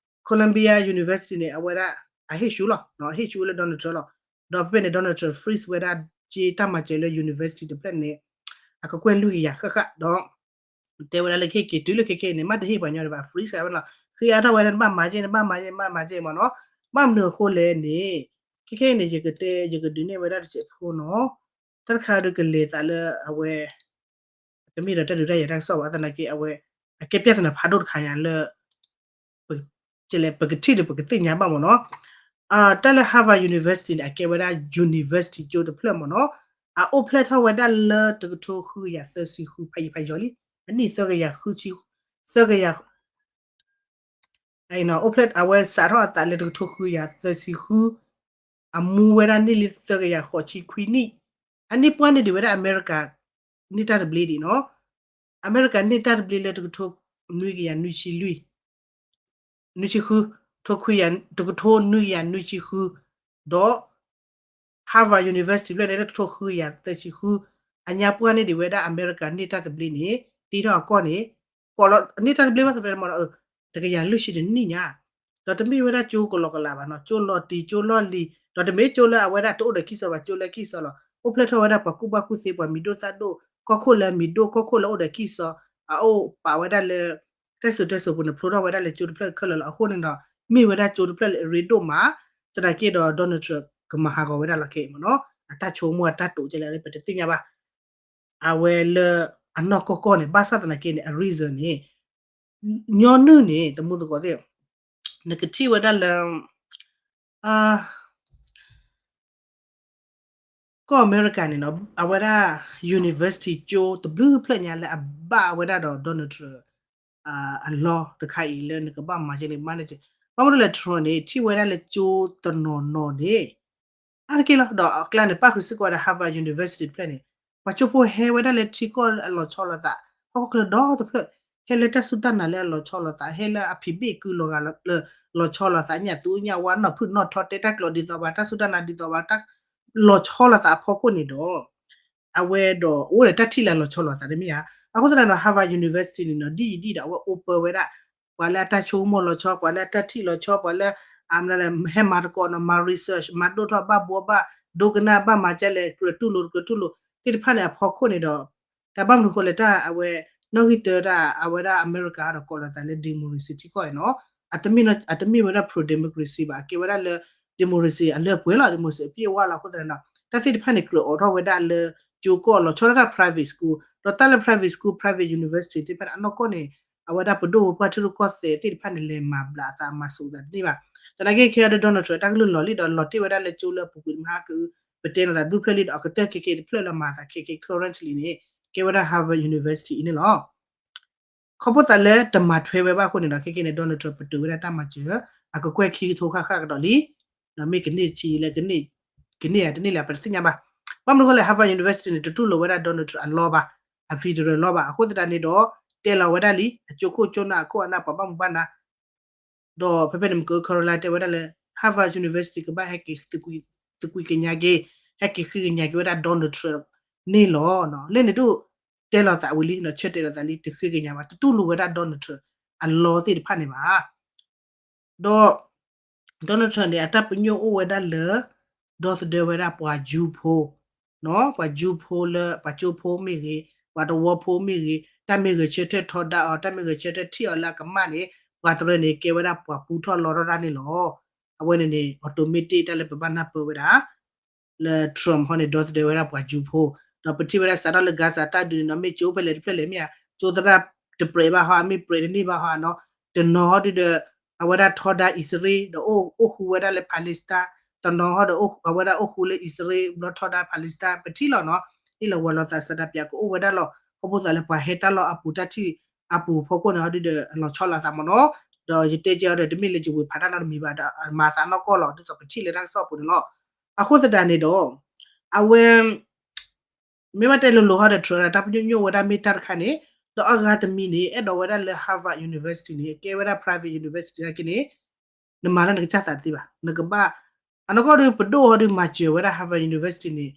Columbia University န့ၣ် အဝဲဒၣ် အဟ့ၣ်ဆူၣ်လီၤ, အဟ့ၣ်ဆူၣ်ဝဲလၢ Donald Trump လီၤ. ဒီးဖဲဖဲန့ၣ် Donald Trump freeze ဝဲဒၣ်က့တၢ်မၤစၢၤလၢ university တဖျၢၣ်န့ၣ် အကကွဲၢ်လွံၢ်ကယၤဃၣ်ဃၣ်ဒီး တဲဝဲဒၣ်လၢခဲက့ၤတုၤလၢခဲက့ၤန့ၣ် မ့ၢ်တဟ့ၣ်ပှၤညီဒံးဘၣ် freeze ဝဲလီၤ. ဃ့အါထီၣ်ဝဲဒၣ် နဘၣ်မၤက့ နဘၣ်မၤက့ နဘၣ်မၤက့မ့ၢ်နီၤ. ဘၣ်မနုၤအဃိလဲၣ်န့ၣ် ခဲခဲအံၤန့ၣ် ယကတဲ ယကဒုးနဲၣ်ဝဲဒၣ်တစဲးဖိနီၤ. တၢ်တခါဒီးကလဲၤသးလၢအဝဲ တမ့ၢ်ဒီးတၢ်ဒုးတၢ်ယၤတၢ်ကစီၣ်ဘၣ် သနာ်က့ အဝဲ အကဲပြဿနာဖးဒိၣ်တခါယၤလၢ ပကထံၣ်ဒီးပကသ့ၣ်ညါဘၣ်မ့ၢ်နီၤ. တၢ်လၢ Harvard University န့ၣ် အကဲဝဲဒၣ် university ကၠိတဖျၢၣ်မ့ၢ်နီၤ. အအိၣ်ဖျဲၣ်ထီၣ်ဝဲဒၣ်လၢတကထိဃုကယၤသၢဆံဃု ဖးယံၤဖးယီၤလံ. အနံၣ်သၢကယၤဃုဆံ သၢကယၤ အိၣ်ဖျဲၣ် အဝဲစးထီၣ်အသးလၢတကထိဃုကယၤသၢဆံဃု, အမူဝဲဒၣ်န့ၢ်လံသၢကယၤဃိးဆံခွံနံၣ်, အနံၣ်ပှၢ်န့ၢ်ဒံးဝဲဒၣ်အမဲရကၤ န့ၢ်တၢ်သဘျ့ဒံးနီၤ. အမဲရကၤန့ၢ်တၢ်သဘျ့လၢတကထိ နွံကယၤနွံဆံလွံၢ် နွံဆံဃု, ထိခွံယၤ တကထိနွံကယၤနွံဆံဃု, ဒီး Harvard University ဖျၢၣ်န့ၣ် လၢတကထိဃုကယၤသၢဆံဃု, အညါပှၢ်န့ၢ်ဒံးဝဲဒၣ်အမဲရကၤန့ၢ်တၢ်သဘျ့န့ၣ် တ့ထီၣ်အကီၢ်န့ၣ် ကိးလီၤန့ၢ်တၢ်သဘျ့ဘၣ်သဘျ့မ့ၢ်ဒီး တကယၤလွံၢ်ဆံတနံၣ်ညါ, ဒီးတမ့ၢ်ဝဲဒၣ်ကၠိကလီကလးဘၣ်နီၤ, ကၠိလီၤတံၢ်ကၠိလီၤလံၤ, ဒီးတမ့ၢ်ကၠိလၢအဝဲဒၣ်တအိၣ်ဒီးကံၢ်စီဘၣ် ကၠိလၢကံၢ်စီလီၤ. အိၣ်ဖျဲၣ်ထီၣ်ဝဲဒၣ်ပှၤကူၣ်ဘၣ်ကူၣ်သ့ ပှၤမံၤဒိၣ်သၣ်ဒိၣ် ကီၢ်ခိၣ်လၢမံၤဒိၣ် ကီၢ်ခိၣ်လၢအိၣ်ဒီးကံၢ်စီ, အအိၣ်ပာ်ဝဲဒၣ်လၢ တၢ်စိၤတဲစိၤပူၤန့ၣ် ဖျိထီၣ်ဝဲဒၣ်လၢကၠိတဖျၢၣ်ခဲလၢာ်လီၤ. အဃိန့ၣ်ဒီး မ့ၢ်ဝဲဒၣ်ကၠိတဖျၢၣ်လၢအရ့ဒိၣ်မး, သနာ်က့ဒီး Donald Trump ကမၤဟးဂီၤဝဲဒၣ်လီၤခဲအံၤမ့ၢ်နီၤ, အတၢ်ဆိကမိၣ်အတၢ်တိာ်ကဲလဲၣ် ပတသ့ၣ်ညါဘၣ်. အဝဲလၢအနီၢ်ကီၢ်ကီၢ်န့ၣ် ဘၣ်ဆၣ်သနာ်က့န့ၣ် အ reason န့ၣ် ညီနုၢ်န့ၣ် တမူသကိးသ့ၣ် နကထံၣ်ဝဲဒၣ်လၢ ကီၢ်အမဲရကၤန့ၣ်နီၤ အဝဲဒၣ် university ကၠိတဘျုးဖျၢၣ်ညါလၢအဘၣ်ဝဲဒၣ်ဒီး Donald Trump အလီတခါအံၤလၢနကဘၣ်မၤကဲန့ၣ် မၤန့ၢ်ကဲ, ဘၣ်မနုၤလဲၣ် Trump န့ၣ် ထံၣ်ဝဲဒၣ်လၢကၠိတနီၤနီၤန့ၣ် အါတက့ၢ်လီၤ. ဒီးအကျါန့ၣ် ပၣ်ဃုာ်စ့ၢ်ကီးဝဲဒၣ် Harvard University တဖျၢၣ်န့ၣ် ပှၤကၠိဖိဟဲဝဲဒၣ်လၢထံကီၢ်လၢအလီၤဆီလိာ်သး ဟီၣ်ခိၣ်ချၢဒီတဖျၢၣ် ဟဲလၢတၢ်စူၢ်တၢ်နာ်လၢအလီၤဆီလိာ်သး ဟဲလၢအဖံးဘ့ၣ်ကုလီၤဂာ်လၢ လီၤဆီလိာ်သး ညၣ်သူညၣ်ဝါ နီၢ်ဖုၣ်နီၢ်ထီ တဲတၢ်ကျိာ်ဒ်သိးဘၣ် တၢ်စူၢ်တၢ်နာ်ဒ်သိးဘၣ် တၢ်လီၤဆီလိာ်သးအဖီခိၣ်န့ၣ်ဒီး အဝဲဒီးအိၣ်ဒီးတၢ်ထံၣ်လၢအလီၤဆီလိာ်သးတမ့ၢ်ဧါ. အဃိသတးဒီး Harvard University န့ၣ်နီၤ ဒ်အံၤဒ်ဒီး အဝဲ open ဝဲဒၣ် ပှၤလၢအတၢ်ဆိကမိၣ်လီၤဆီ ပှၤလၢအတၢ်ထံၣ်လီၤဆီ ပှၤလၢ အမနုၤလဲၣ် ဟဲမၤသကိးနီၤ မၤ research မၤဒိၣ်ထီၣ်ဘၣ်ဘှီဘၣ် ဒိကနၣ်ဘၣ်မၤကဲလဲၣ် ကြၢးတူၢ်လိာ်တကြၢးတူၢ်လိာ် သ့ၣ်တဖၣ်န့ၣ်အဖီခိၣ်န့ၣ်ဒီး တၢ်ဘၣ်မနုၤဃိလဲၣ် တၢ်အဝဲ နီၣ်ဂံၢ်တၢတၢ် အဝဲဒၣ်အမဲရကၤဒီးကိးလီၤသးလၢ democracy ထံကီၢ်အံၤနီၤ အတမ့ၢ်ဝဲဒၣ် pro democracy ဘၣ် အကဲဝဲဒၣ်လၢ democracy အလၢအပှဲၤလီၤ democracy အပြည့်အဝလီၤ အဃိသတးဒီး တၢ်သ့ၣ်တဖၣ်န့ၣ် ကြၢးအိးထီၣ်ဝဲဒၣ်လၢ ကၠိကီၢ်လီၤဆီဒၣ်တၢ် private school ဒီးတၢ်လၢ private school private university သ့ၣ်တဖၣ်န့ၣ် အနီၢ်ကီၢ်န့ၣ် အဝဲဒၣ်ပဒိၣ်ဝဲပှၢ်ထံရူၢ်ကီၢ်သဲးသ့ၣ်တဖၣ်န့ၣ် လဲၤမၤဘျးအသးမၤစိာ်သးတန့ၢ်ဘၣ်. သနာ်က့ခဲအံၤဒီး Donald Trump တၢ်ကလုၢ်လီၤလံဒီးလီၤတ့ၢ်ဝဲဒၣ်လၢကၠိလၢအပူၤကွံာ်မဟါကအု ပတဲနီၤသးတဘျုးဖျၢၣ်လံဒီး အကတၢၢ်ခဲခဲတဖျၢၣ်လၢမၤသးခဲခဲ currently န့ၣ် ကဲဝဲဒၣ် Harvard University အံၤန့ၣ်လီၤ. ခီဖျိသးလၢတမၤထွဲဝဲဘၣ်အဃိန့ၣ်ဒီး ခဲခဲန့ၣ် Donald Trump ပတုာ်ဝဲဒၣ်တၢ်မၤစၢၤ အကကွဲၢ်ခံကထိဃၣ်ဃၣ်ကဒီးလံ. ဒီးမ့ၢ်ကန့ၢ်ဆံးလၢ ကန့ၢ်ဧါတန့ၢ်လၢၤ ပတသ့ၣ်ညါဘၣ်. ဘၣ်မနုၤဃိလဲၣ် Harvard University န့ၣ် တတူၢ်လိာ်ဝဲဒၣ် Donald Trump အလီဘၣ်, အ federal လီဘၣ်. အဃိသတးန့ၣ်ဒီး တဲလီၤဝဲဒၣ်လံ အကၠိခိၣ်ကၠိနၢ်အခိၣ်အနၢ်ပှၤဘၣ်မူဘၣ်ဒါ ဒီးဖဲဖဲန့ၣ် မကၢ Caroline တဲဝဲဒၣ်လၢ Harvard University ကဘၣ်ဟဲက့ၤ သကွံာ်ကညးက့ၤ, ဟဲက့ၤဃ့ကညးက့ၤဝဲဒၣ် Donald Trump န့ၣ်လီၤ. လၢန့ၣ်ဒိၣ် တဲလီၤသးဝံၤလံ ဆၢတဲာ်လီၤသးလံ တဃ့ကညးဘၣ်, တတူၢ်လိာ်ဝဲဒၣ် Donald Trump အလီသ့ၣ်တဖၣ်န့ၣ်ဘၣ်. ဒီး Donald Trump န့ၣ် အတၢ်ပညိၣ်အိၣ်ဝဲဒၣ်လၢ ဒီသဒၢဝဲဒၣ်ပှၤ Jew ဖိ ပှၤ Jew ဖိလၢ ပှၤကၠိဖိမ့ၢ်ဂ့ၤ, ပှၤသဝီဖိမ့ၢ်ဂ့ၤ, တၢ်မ့ၢ်ဂဲၤဆၢထၢၣ်ထီဒါအီၤ, တၢ်မ့ၢ်ဂဲၤဆၢထၢၣ်ထံၣ်အီၤလၢအကမၣ်န့ၣ် ပှၤတရၢန့ၣ် ကဲဝဲဒၣ်ပှၤပူထီၣ်လီထီၣ်တၢ်န့ၣ်လီၤ. အဝဲန့ၣ်န့ၣ် automatic တၢ်လၢပဘၣ်နၢ်ပၢၢ်ဝဲဒၣ် လၢ Trump ဟီန့ၣ် ဒီသဒၢဝဲဒၣ်ပှၤ Jew ဖိ, ဒီးပထံၣ်ဝဲဒၣ်စးထီၣ်လၢ Gaza တၢ်ဒုးန့ၣ်နီၤ မ့ၢ်ကၠိဖဲလဲၣ်တဖျၢၣ်လဲၣ်မ့ၢ်ဧါ, ကၠိသရၣ်တပြဲးဘၣ်ဟီ အမ့ၢ်ပြဲးတန့ၢ်ဘၣ်ဟီနီၤ, တနီၤဟီဒုဒီး အဝဲဒၣ်ထီဒါအံၣ်စရ့လး ဒီးအိၣ်ဃူဝဲဒၣ်လၢ Palestine, တနီၤဟီဒီး အဝဲဒၣ်အိၣ်ဃူလၢအံၣ်စရ့လး ဘျီထီဒါ Palestine ပထံၣ်လီၤနီၤ, အ့ၣ်လီၤဝဲၤလီၤသးစးဒၣ်ပျးကအိၣ်ဝဲဒၣ်လီၤ. ခီဖျိသးလၢပှၤဟဲတၢ်လီၢ်အပူၤတၢ်ထံၣ်အပူၤဖီခိၣ်န့ၣ်ဟီဒုဒီး အလီၤဆီလိာ်သးမ့ၢ်နီၤ, ဒီးယတဲကဲအီၤဒီး တမ့ၢ်လၢယဝ့ၤဖးတၢ်နီတမံၤဘၣ်ဒီး မၤသးနီၢ်ကီၢ်လီၤ ဒ်သိးပထံၣ်လၢတၢ်ကစီၣ်အပူၤန့ၣ်လီၤ. အဃိသတးန့ၣ်ဒီး အဝဲ မ့ၢ်ဘၣ်တဲလိၤလိၤဟီဒီး Trump တၢ်ပညိၣ်ညိၣ်ဝဲဒၣ်မ့ၢ်တၢ်တခါန့ၣ်, ဒီးအဂၤတမံၤန့ၣ် အဲၣ်ဒိးဝဲဒၣ်လၢ Harvard University န့ၣ် ကဲဝဲဒၣ် private university နာ်က့န့ၣ်, နမၤလၢနကစၢ်သးတသ့ဘၣ်, နကဘၣ်, အနီၢ်ကီၢ်ဒုးပဒိၣ်ဟီဒုးမၤစၢၤဝဲဒၣ် Harvard University န့ၣ်,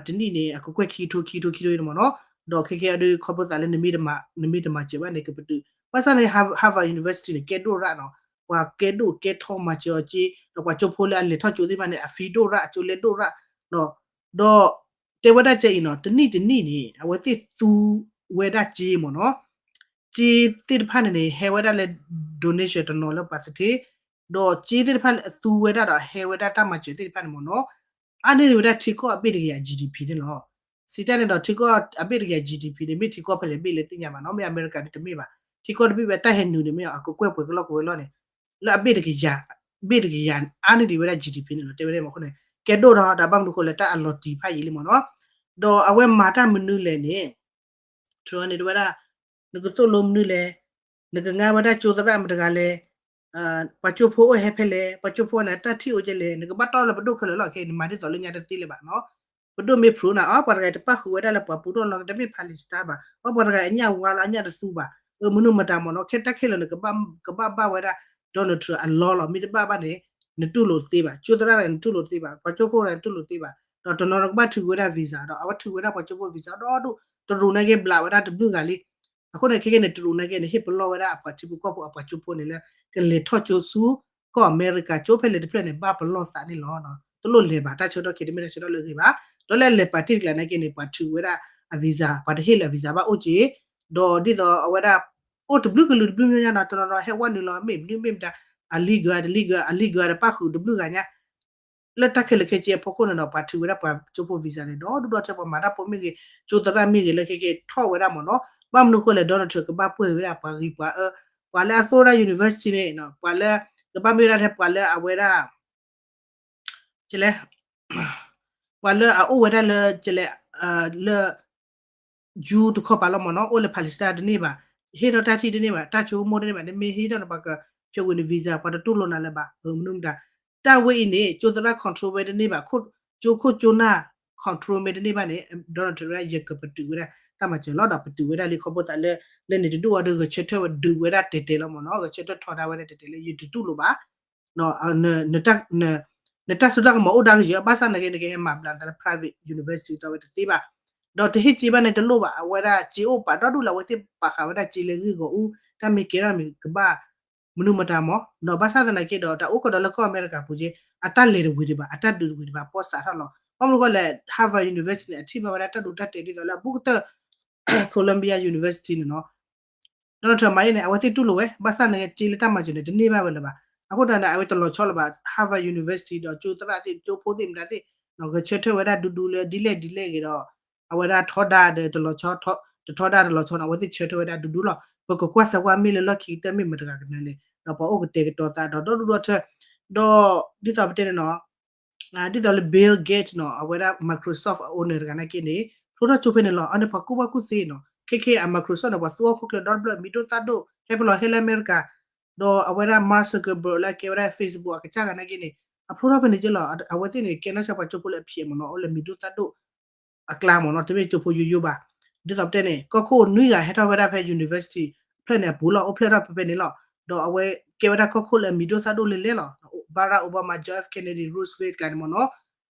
တနံၣ်န့ၣ် အကကွဲၢ်ခံကထိခံကထိခံကထိန့ၣ်မ့ၢ်နီၤ, ဒီးခဲကဲအီၤဒုးခီဖျိသးလၢ နမ့ၢ်တမၤစၢၤဘၣ်န့ၣ် ကပတုာ်, ဘၣ်ဆၣ်န့ၣ် Harvard University န့ၣ် ကဲဒိၣ်ရၣ်နီၤ, ပှၤကဲဒိၣ်ကဲထီမၤစၢၤအီၤက့, ဒီးပှၤကၠိဖိလၢအလဲၤထီၣ်ကၠိသ့ၣ်တဖၣ်န့ၣ် အ fee ဒိၣ်ရၣ် အကၠိလဲဒိၣ်ရၣ်, ဒီး တဲဝဲဒၣ်ကဲအံၤနီၤ, တနံၣ်တနံၣ်န့ၣ် အဝဲသ့ၣ်သူဝဲဒၣ်ကၠ့မ့ၢ်နီၤ, ကၠ့သ့ၣ်တဖၣ်န့ၣ်န့ၣ် ဟဲဝဲဒၣ်လၢ donation တနီၤလၢပှၤသထ့, ဒီးကၠ့သ့ၣ်တဖၣ်သူဝဲဒၣ်ဒီးဟဲဝဲဒၣ်တၢ်မၤစၢၤသ့ၣ်တဖၣ်န့ၣ်မ့ၢ်နီၤ, အါန့ၢ်ဝဲဒၣ်ထံကီၢ်အဘ့ၣ်တကယၤ GDP န့ၣ်လီၤ. စံးတၢ်န့ၣ်ဒီး ထံကီၢ်အဘ့ၣ်တကယၤ GDP န့ၣ် မ့ၢ်ထံကီၢ်ဖဲလဲၣ်ဘ့ၣ်လဲၣ်သ့ၣ်ညါဘၣ်နီၤ, မ့ၢ်အမဲရကၤဒုးတမ့ၢ်ဘၣ်, ထံကီၢ်တဘ့ၣ်ဝဲတၢ်ဟဲနုာ်န့ၣ် မ့ၢ်အကကွဲၢ်ပှဲၤကလီၢ်ကဝဲၤလီၢ်န့ၣ်, လၢအဘ့ၣ်တကယၤ, ဘ့ၣ်တကယၤ အါန့ၢ်ဒံးဝဲဒၣ် GDP န့ၣ်လီၤ, တဲဝဲဒၣ်မ့ၢ်အဃိန့ၣ် ကဲဒိၣ်ဒီး ဒီးဘၣ်မနုၤဃိလဲၣ် တၢ်အလီၤတံၢ်ဖးယံာ်လံမ့ၢ်နီၤ, ဒီးအဝဲမၤတၢ်မနုၤလဲၣ်န့ၣ် Trump န့ၣ်တဲဝဲဒၣ်, နကသိၣ်လိမနုၤလဲၣ်, နကငါဝဲဒၣ်ကၠိသရၣ်မတၤတဂၤလဲၣ်, ပှၤကၠိဖိအိၣ်ဟဲဖဲလဲၣ်, ပှၤကၠိဖိန့ၣ် တၢ်ထံၣ်အိၣ်ကဲလဲၣ်, နကဘၣ်တီၢ်လၢပဒိၣ်ခဲလၢာ်လီၤ, ခဲအံၤ နမၤဒ်သိးလၢညါတသ့လၢၤဘၣ်နီၤ, ပဒိၣ်မ့ၢ် Trump န့ၣ် အီ ပှၤတဂၤအံၤတပၣ်ဃုာ်ဝဲဒၣ်လၢပှၤပူၤထီၣ်လီၤ တမ့ၢ် Palestine ဘၣ်, အီ ပှၤတဂၤအံၤအညၣ်ဝါလီၤ အညၣ်တသူဘၣ်, မနုၤမတၤမ့ၢ်နီၤ, ခဲတၢ်ခဲလၢာ်န့ၣ် ကဘၣ်ဘၣ်ဝဲဒၣ် Donald Trump အလီလီၤ, မ့ၢ်တဘၣ်ဘၣ်န့ၣ် နတူၢ်လိာ်တသ့ဘၣ်, ကၠိသရၣ်န့ၣ် နတူၢ်လိာ်တသ့ဘၣ်, ပှၤကၠိဖိန့ၣ် နတူၢ်လိာ်တသ့ဘၣ်, ဒီးတနီၤနီၤကဘၣ်ထုးဝဲဒၣ် visa ဒီး အဝဲထုးဝဲဒၣ်ပှၤကၠိဖိ visa ဒီဒူၣ်, တရူးနာ်က့ဘျးဝဲဒၣ်တဘျုးဂၤလံ, အဃိန့ၣ် ခဲကဲန့ၣ် တရူးနာ်က့န့ၣ် ဟ့ၣ်ပလီၢ်ဝဲဒၣ်အပှၤထံဖိကီၢ်ဖိ အပှၤကၠိဖိန့ၣ်လၢ ကလဲၤထီၣ်ကၠိဆူ ကီၢ်အမဲရကၤကၠိဖဲလဲၣ်တဖျၢၣ်န့ၣ် ဘၣ်ပလီၢ်သးန့ၣ်လီၤ, တလိၣ်လဲၤဘၣ်, တၢ်ဆၢကတီၢ်ခဲအံၤတမ့ၢ်တၢ်ဆၢကတီၢ်လၢအဂ့ၤဘၣ်, ဒီးလၢလဲၤပာ်တ့ၢ်တကျါနာ်က့န့ၣ် ပှၤထုးဝဲဒၣ်အ visa, ပှၤတဟ့ၣ်လၢအ visa ဘၣ်အိၣ်က့ၤ, ဒီးဒ်သိးအဝဲဒၣ် အိၣ်တဘျုးကလုာ်တဘျုးမံၤညါနီၤ, တနီၤနီၤဟဲဝဲနုာ်လီၤ မ့ၢ်မနုၤမ့ၢ်မတၤ, အ legal တ legal, အ legal တပၣ်ဃုာ်တဘျုးဂၤညါ လၢတၢ်ခဲလၢာ်ခဲဆ့အဖီခိၣ်န့ၣ်ဒီး ပှၤထုးဝဲဒၣ်ပှၤကၠိဖိ visa န့ၣ် ဒီဒူၣ်ဒီထၢ ပှၤမၤတၢ်ဖိမ့ၢ်ဂ့ၤ, ကၠိသရၣ်မ့ၢ်ဂ့ၤ လၢခဲကဲထီၣ်ဝဲဒၣ်မ့ၢ်နီၤ, ဘၣ်မနုၤဃိလဲၣ် Donald Trump ကဘၣ်ပှဲၤဝဲဒၣ်ပှၤဂ့ၤပှၤအၢ, ပှၤလၢအသိၣ်ဝဲဒၣ် university န့ၣ် ပှၤလၢ ကဘၣ်မ့ၢ်ဝဲဒၣ်ထဲပှၤလၢအဝဲဒၣ် ကလဲၣ်, ပှၤလၢအအိၣ်ဝဲဒၣ်လၢ ကလဲၣ်, လၢ Jew တခီပၤလီၤမ့ၢ်နီၤ, အိၣ်လၢ Palestine တန့ၢ်ဘၣ်, ဟ့ၣ်ထီၣ်တၢ်ထံၣ်တန့ၢ်ဘၣ်, တၢ်ဆိကမိၣ်တန့ၢ်ဘၣ်, နမ့ၢ်ဟ့ၣ်ထီၣ်န့ၣ် ပှၤကဖျိးကွံာ်န visa ပှၤတတူၢ်လိာ်နၤလၢၤဘၣ်, မနုၤမတၤ, တၢ်ဝဲအံၤန့ၣ် ကၠိသရၣ် control ဝဲတန့ၢ်ဘၣ်, ကၠိခိၣ်ကၠိနၢ် control မ့ၢ်တန့ၢ်ဘၣ်န့ၣ် Donald Trump ဝဲဒၣ် ယကပတုာ်ဝဲဒၣ် တၢ်မၤစၢၤလီၤ, ဒီးပတုာ်ဝဲဒၣ်လံ ခီဖျိသးလၢ လၢန့ၣ်တဒူၣ်အီၤဒီး ဂဲၤဆၢထၢၣ်ဝဲဒုးဝဲဒၣ်တဲာ်တဲာ်လီၤမ့ၢ်နီၤ, ဂဲၤဆၢထၢၣ်ထီဒါဝဲဒၣ်တဲာ်တဲာ်လၢ ယတတူၢ်လိာ်ဘၣ် နတၢ်စူၢ်တၢ်ကမီၤအိၣ်ဒၣ်ကယၢၤ, ဘၣ်ဆၣ်နာ်က့ နကဟဲမၤဘျါသးလၢ private university သီဝဲတသ့ဘၣ်, ဒီးတဟ့ၣ်ကၠ့ဘၣ်န့ၣ်တလိၣ်ဘၣ်, အဝဲဒၣ်ကၠ့အိၣ်ပာ်ဒီဒူၣ်လၢအဝဲသ့ၣ်ပာ်ဃာ်ဝဲဒၣ်ကၠ့လၢဂ့ၢ်ဂီၤအူ, တၢ်မ့ၢ်ကဲထီၣ်မ့ၢ်ကဘၣ် မနုၤမတၤမ့ၢ်, ဒီးဘၣ်ဆၣ်သနာ်က့ဒီး တၢ်အိၣ်ကဒီးလၢကီၢ်အမဲရကၤပူၤကၠ့, အတၢ်လဲၤတဝံၤဒံးဘၣ်, အတၢ်ဒုးတဝံၤဒံးဘၣ်, ပီၣ်စးထီၣ်လီၤ, ဘၣ်မနုၤဃိလဲၣ် Harvard University န့ၣ် အထံၣ်ဘၣ်ဝဲဒၣ်တၢ်ဒိတၢ်တဲာ်ဒ်သိးလၢအဘူးကတၢၢ် Columbia University န့ၣ်နီၤ Donald Trump မၤအံၤန့ၣ် အဝဲသ့ၣ်တူၢ်လိာ်ဝဲ, ဘၣ်ဆၣ်နာ်က့ ကၠ့လၢတၢ်မၤစၢၤန့ၣ် တန့ၢ်ဘၣ်ဝဲလၢၤဘၣ်. အဃိသတးန့ၣ် အဝဲတလီၤဆီလၢၤဘၣ်. Harvard University ဒီးကၠိသရၣ်သ့ၣ် ကၠိဖိသ့ၣ်မတၤသ့ၣ် ဂဲၤဆၢထၢၣ်ဝဲဒၣ်ဒူဒူလၢဒ်လဲၣ်ဒ်လဲၣ်ဂ့ၤဒီး အဝဲဒၣ်ထီဒါဒီးတလီၤဆီ, တထီဒါတလီၤဆီန့ၣ် အဝဲသ့ၣ်ဆၢထၢၣ်ဝဲဒၣ်ဒူဒူလီၤ. ပကကွၢ်စၢၤကွၢ်မ့ၢ်လၢလီၢ်ခံကတၢၢ်မ့ၢ်မတၤတဂၤကနၢၤလဲၣ်, ဒီးပှၤအိၣ်ကတဲာ်ကတီၤသးဒီးဒီဒူၣ်ဒီထၢၣ်, ဒီးဒ်သိးပတဲန့ၣ်နီၤ ဒ်သိးလၢ Bill Gates နီၤ အဝဲဒၣ် Microsoft အ owner တဂၤနာ်က့န့ၣ် ဖျိထီၣ်ကၠိဖဲန့ၣ်လီၤ. အန့ၣ်ပှၤကူၣ်ဘၣ်ကူၣ်သ့နီၤ, ခဲခဲအ Microsoft န့ၣ် ပှၤသူအီၤခိၣ်ချၢဒီတဖျၢၣ် မံၤဒိၣ်သၣ်ဒိၣ် ဟဲပလီၤဟဲလၢအမဲရကၤ, ဒီးအဝဲဒၣ် Mark Zuckerberg လၢအကဲဝဲဒၣ် Facebook အကစၢ်ဂၤနာ်က့န့ၣ် အဖျိထီၣ်ဖဲန့ၣ်က့လီၤ. အဝဲသ့ၣ်န့ၣ် ကဲနီၢ်ဆၢပှၤကၠိဖိလၢအဖျဲးမ့ၢ်နီၤ, အိၣ်လၢမံၤဒိၣ်သၣ်ဒိၣ် အကျါမ့ၢ်နီၤ, တမ့ၢ်ကၠိဖိယိယိဘၣ်. ဒ်သိးပတဲန့ၣ် ကီၢ်ခိၣ်နွံဂၤဟဲထီၣ်ဝဲဒၣ်ဖဲ university ဖျၢၣ်န့ၣ်အပူၤလီၤ, အိၣ်ဖျဲၣ်ထီၣ်ဖဲဖဲန့ၣ်လီၤ. ဒီးအဝဲကဲဝဲဒၣ်ကီၢ်ခိၣ်လၢအမံၤဒိၣ်သၣ်ဒိၣ်လဲၣ်လဲၣ်လီၤ. Barack Obama, John F Kennedy, Roosevelt ကျါန့ၣ်မ့ၢ်နီၤ,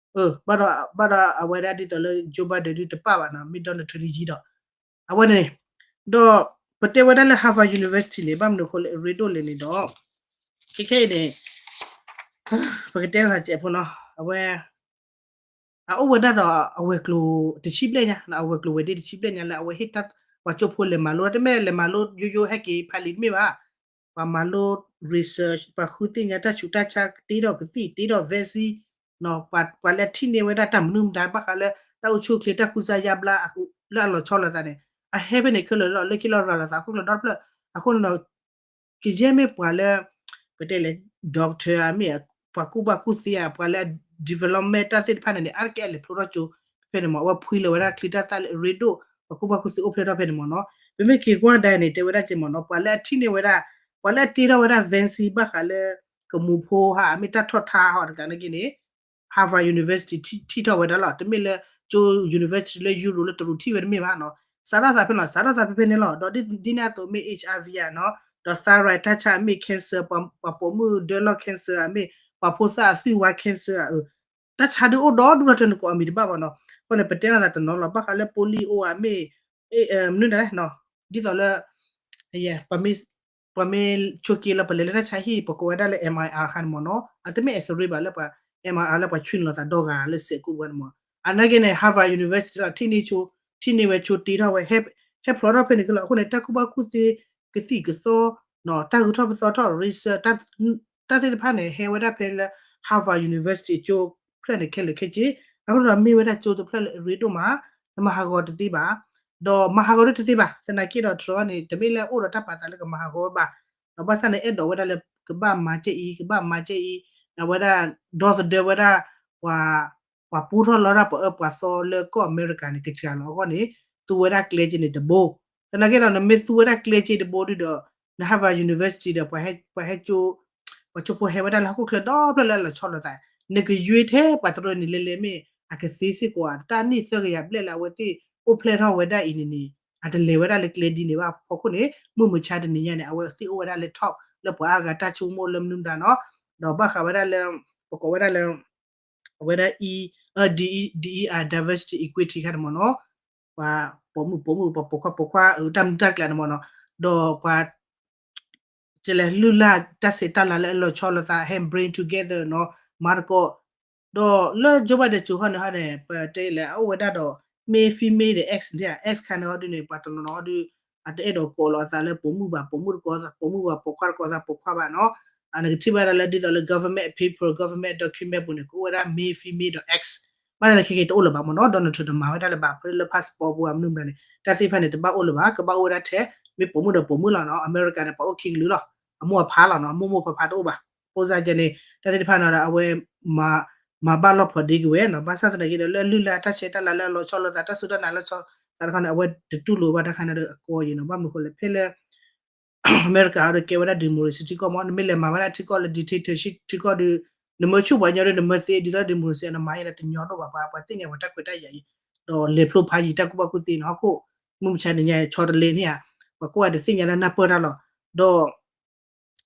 ဘၣ်ဒီး ဘၣ်ဒီးအဝဲဒၣ်ဒ်သိးလၢ Joe Biden ဒုးတပၣ်ဘၣ်နီၤ, မ့ၢ် Donald Trump ဒုးယံၤဒီး အဝဲန့ၣ်, ဒီးပတဲဝဲဒၣ်လၢ Harvard University န့ၣ် ဘၣ်မနုၤအဃိလၢအရ့ဒိၣ်လဲၣ်န့ၣ်ဒီး ခဲခဲအံၤန့ၣ် ပကတဲသးစဲးဖိနီၤ, အဝဲ အအိၣ်ဝဲဒၣ်ဒီးအဝဲၤကျိၤတဆံဘျဲၣ်ညါ, အဝဲၤကျိၤဝဲၤဒ့တဆံဘျဲၣ်ညါလၢအဝဲဟ့ၣ်တၢ်ပှၤကၠိဖိလဲၤမၤလိ, တမ့ၢ်လဲၤမၤလိယိယိ ဟဲက့ၤဖးလံာ်တမ့ၢ်ဘၣ်. ပှၤမၤလိ research, ပှၤဃုသ့ၣ်ညါတၢ်ဆူးတၢ်ဆါ, တ့ထီၣ်ကသံၣ်, တ့ထီၣ် vaccine, ပှၤလၢအထံၣ်န့ၢ်ဝဲဒၣ်တၢ်မနုၤမတၤ ဘၣ်ဃးလၢတၢ်အိၣ်ဆူၣ်အိၣ်ချ့ တၢ်ကူစါယါဘျါ လၢအလီၤဆီလိာ်သးန့ၣ် အဟဲဖဲန့ၣ်ခဲလၢာ်ဒီး လၢခံလီၤရၤလီၤသးအခိၣ်ကျၢၢ်ဒီတဖျၢၣ်. အဃိန့ၣ်ဒီး ကယဲၢ်မ့ၢ်ပှၤလၢ ပတဲလဲၣ် doctor ဧါ, မ့ၢ် ပှၤကူၣ်ဘၣ်ကူၣ်သ့ဧါ, ပှၤလၢအ development တၢ်သ့ၣ်တဖၣ်န့ၣ်န့ၣ် အါတက့ၢ်အလဲၤဖျိထီၣ်ကၠိဖဲန့ၣ်မ့ၢ်, အဝဲဖှံလီၤဝဲဒၣ်ချံတၢ်သၣ်လၢအရ့ဒိၣ် ပှၤကူၣ်ဘၣ်ကူၣ်သ့အိၣ်ဖျဲၣ်ထီၣ်ဖဲန့ၣ်မ့ၢ်နီၤ. ပမ့ၢ်က့ၤကွၢ်ဒၣ်န့ၣ် တဲဝဲဒၣ်က့မ့ၢ်နီၤ, ပှၤလၢအထံၣ်န့ၢ်ဝဲဒၣ်, ပှၤလၢအတ့ထီၣ်ဝဲဒၣ် vaccine ဘၣ်ဃးလၢ ကမူၤဖိဟါ မ့ၢ်တၢ်ထီၣ်ထါဟီတဂၤနာ်က့န့ၣ် Harvard University ထံၣ်ထီၣ်ဝဲဒၣ်လီၤ. တမ့ၢ်လၢ ကၠိ university လၢ Europe လၢတရူးထံၣ်ဝဲတမ့ၢ်ဘၣ်နီၤ. စးထီၣ်သးဖဲနီၤ စးထီၣ်သးဖဲဖဲန့ၣ်လီၤ. ဒီးဒ်န့ၣ်အသိးမ့ၢ် HIV ဧါနီၤ, ဒီး thyroid တၢ်ဆါမ့ၢ် cancer ပှၤပိာ်မုၣ်ဒၢလီၢ် cancer ဧါမ့ၢ် ပှၤဖိသၣ်အသွံၣ်ဝါ cancer ဧါ တၢ်ဆါဒုးအိၣ်ဒီဒူၣ်ဒီထၢနကိးအမံၤတဘၣ်ဘၣ်နီၤ. အဃိန့ၣ် ပတဲလိာ်သးတနီၤလီၤ ဘၣ်ဃးလၢ polio ဧါမ့ၢ် မနုၤဒၣ်လဲၣ်နီၤ, ဒ်သိးလၢ ပှၤမ့ၢ်ဆိးက့လီၤ ပလဲၤလၢတၢ်ဆါဟံၣ် ပကိးဝဲဒၣ်လၢ MIR ခါန့ၣ်မ့ၢ်နီၤ, အတမ့ၢ် X-ray ဘၣ်လၢပှၤ MIR လၢပှၤဆွံနုာ်လိာ်သးဒီဂၤလၢစဲးကိးပူၤန့ၣ်မ့ၢ်. အနာ်က့န့ၣ် Harvard University လီၤ ထံၣ်န့ၢ်ဆိ ထံၣ်န့ၢ်ဝဲဆိတ့ထီၣ်ဝဲ ဟဲဖျိးထီၣ်ဖဲန့ၣ်ကလီၤ. အဃိန့ၣ် တၢ်ကူၣ်ဘၣ်ကူၣ်သ့ ကသံၣ်ကသီ တၢ်ဂုၤထီၣ်ပသီထီၣ် research တၢ်သ့ၣ်တဖၣ်န့ၣ် ဟဲဝဲဒၣ်ဖဲလၢ Harvard University အကၠိဖျၢၣ်န့ၣ် ခဲလၢာ်ခဲဆ့, အဃိဒီးမ့ၢ်ဝဲဒၣ်ကၠိတဖျၢၣ်လၢအရ့ဒိၣ်မး, နမၤဟးဂီၤတသ့ဘၣ်, ဒီးမၤဟးဂီၤဒၣ်တသ့ဘၣ်, သနာ်က့ဒီး Trump န့ၣ် တမ့ၢ်လၢအိၣ်ဒီးတၢ်ပာ်သးလၢကမၤဟးဂီၤဝဲဘၣ်, ဒီးဘၣ်ဆၣ်န့ၣ် အဲၣ်ဒိးဝဲဒၣ်လၢ ကဘၣ်မၤကဲအံၤ ကဘၣ်မၤကဲအံၤ, အဝဲဒၣ် ဒီသဒၢဝဲဒၣ် ပှၤ ပှၤပူထီၣ်လီၤဒၣ်ပအၢပှၤသီလၢကီၢ်အမဲရကၤန့ၣ် ကစှၤလီၤအဂီၢ်န့ၣ် သူဝဲဒၣ်ကျဲက့န့ၣ်တဘိ, သနာ်က့ဒီး နမ့ၢ်သူဝဲဒၣ်ကျဲက့တဘိဒုဒီး န Harvard University ဒီး ပှၤဟဲ ပှၤဟဲကၠိ ပှၤကၠိဖိဟဲဝဲဒၣ်လၢဟီၣ်ခိၣ်ချၢဒီဖျၢၣ်လၢအလီၤဆီလိာ်သး, နကယွ့ထဲပှၤတရၢန့ၣ်လဲၤလဲၤမ့ၢ် အကသ့စ့ၢ်ကီးဧါ, တၢ်နံၣ်သၢကယၤဘျဲၣ်လၢအဝဲသ့ၣ်အိၣ်ဖျဲၣ်ထီၣ်ဝဲဒၣ်အံၤန့ၣ်န့ၣ် အတလဲၤဝဲဒၣ်လၢကျဲဒ်န့ၣ်ဘၣ်အဖီခိၣ်န့ၣ် မုၢ်မဆါတနံၤညါန့ၣ် အဝဲသ့ၣ်အိၣ်ဝဲဒၣ်လၢ top လၢပှၤအါဂၤတၢ်ဆိကမိၣ်လၢမနုၤမတၤနီၤ, ဒီးဘၣ်ဃးဝဲဒၣ်လၢ ပကိးဝဲဒၣ်လၢ အဝဲဒၣ် E, အ D E, D E R diversity equity ခါန့ၣ်မ့ၢ်နီၤ, ပှၤပိာ်မုၣ်ပိာ်မုၣ် ပှၤပိာ်ခွါပိာ်ခွါ အတၢ်မနုၤတၢ်ကျဲန့ၣ်မ့ၢ်နီၤ, ဒီးပှၤ ကလဲၤလုၢ်လၢ်တၢ်ဆဲးတၢ်လၤလၢအလီၤဆီလိာ်သး ဟဲ bring together နီၤ မၤသကိး, ဒီးလၢ Joe Biden ကၠိၤဟီန့ၣ်ဟီန့ၣ် ပတဲလဲၣ် အအိၣ်ဝဲဒၣ်ဒီး male female ဒီး X န့ၣ် X ခါန့ၣ်ဟီဒုန့ၣ် ပှၤတနီၤနီၤဟီဒု အတအဲၣ်ဒိးကိးလီၤအသးလၢပိာ်မုၣ်ဘၣ်ပိာ်မုၣ်တကိးသး ပိာ်မုၣ်ဘၣ်ပိာ်ခွါတကိးသးပိာ်ခွါဘၣ်နီၤ, နကထံၣ်ဘၣ်ဒၣ်လၢဒ်သိးလၢ government paper government document ပူၤန့ၣ် ကအိၣ်ဝဲဒၣ် male female ဒီး X, ဘၣ်ဆၣ်န့ၣ်ခဲက့ၤတအိၣ်လၢၤဘၣ်မ့ၢ်နီၤ, Donald Trump တမၤဝဲဒၣ်လၢၤဘၣ် ဖဲလၢ passport ပူၤအမနုၤမတၤန့ၣ် တၢ်သ့ၣ်တဖၣ်န့ၣ် တဘၣ်အိၣ်လၢၤဘၣ်, ကဘၣ်အိၣ်ဝဲဒၣ်ထဲ မ့ၢ်ပိာ်မုၣ်ဒီးပိာ်မုၣ်လီၤနီၤ, အမဲရကၤန့ၣ် ပှၤအိၣ်ခံကလုာ်လီၤ, အမိၢ်အဖါလီၤနီၤ, အမိၢ်မိၢ်ဖါဖါတအိၣ်ဘၣ်, အဃိသတးန့ၣ် တၢ်သ့ၣ်တဖၣ်န့ၣ်ဒီး အဝဲ မၤဘၣ်လီၢ်ဖီဒ့က့ၤဝဲနီၤ, ဘၣ်ဆၣ်သနာ်က့ဒီး လၢအလုၢ်လၢ်တၢ်ဆဲးတၢ်လၤလၢအလီၤဆီလိာ်သး တၢ်စူၢ်တၢ်နာ်လၢဆီသးတခီန့ၣ် အဝဲတတူၢ်လိာ်ဘၣ်တၢ်ခါန့ၣ်ဒီးအကီယံၤနီၤ, ဘၣ်မနုၤဃိလဲၣ် ဖဲလၢ အမဲရကၤအံၤဒီးကဲဝဲဒၣ် democracy ထံကီၢ်မ့ၢ် နမ့ၢ်လဲၤမၤဝဲဒၣ်ထံကီၢ်လၢ dictatorship ထံကီၢ်ဒီး နမၢဆူၣ်ပှၤညီဒီး နမၢသ့ဒ်သိး democracy နမၤယဲဒီးတညီတအိၣ်ဘၣ်, ပှၤသ့ၣ်ညါပှၤတၢ်ခွဲးတၢ်ယာ်အံၤ, ဒီးလဲၤဖျိဖးယံၤတၢ်ကူၣ်ဘၣ်ကူၣ်သ့နီၤ, ဟီၣ်ခိၣ် မုၢ်မဆါတနံၤညါ ဆီတလဲန့ၣ်ဧါ, ပှၤကိးဂၤတသ့ၣ်ညါလၢနၢ်ပၢၢ်တၢ်လီၤ, ဒီး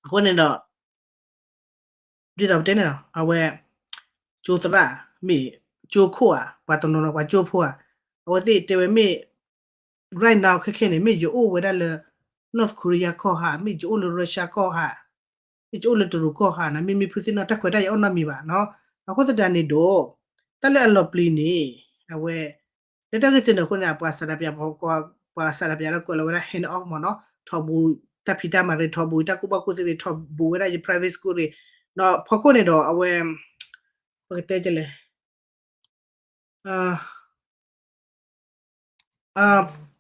အဃိန့ၣ်ဒီး ဒ်သိးပတဲန့ၣ်လီၤ အဝဲ ကၠိသရၣ် မ့ၢ်ကၠိခိၣ်ဧါ ပှၤတနီၤနီၤ ပှၤကၠိဖိဧါ, အဝဲသ့ၣ်တဲဝဲမ့ၢ် right now ခဲခဲန့ၣ် မ့ၢ်ယအိၣ်ဝဲဒၣ်လၢ North Korea ကီၢ်ဧါ, မ့ၢ်ယအိၣ်လၢ Russia ကီၢ်ဧါ, မ့ၢ်ယအိၣ်လၢတရူးကီၢ်ဧါနီၤ, မ့မ့ၢ်ဖုသ့ၣ်နီၣ် တၢ်ခွဲးတၢ်ယာ်အိၣ်နီတမံၤဘၣ်နီၤ, အဃိသတးန့ၣ်ဒီး တၢ်လၢအလီၤပျံၤန့ၣ် အဝဲ လၢတၢ်ဂ့ၢ်စ့ၢ်န့ၣ်အဃိန့ၣ် ပှၤစးဒးပၠး ပှၤစးဒးပၠးလၢကွဲးလီၤဝဲဒၣ် hand off မ့ၢ်နီၤ, ထီၣ်ဘူးတၢ်ဖံးတၢ်မၤရ့ ထီၣ်ဘူးတၢ်ကူၣ်ဘၣ်ကူၣ်သ့ရ့ ထီၣ်ဘူးဝဲဒၣ်ယ private school ရ့ ဒီးဖီခိၣ်န့ၣ်ဒီးအဝဲ ပကတဲလဲၣ်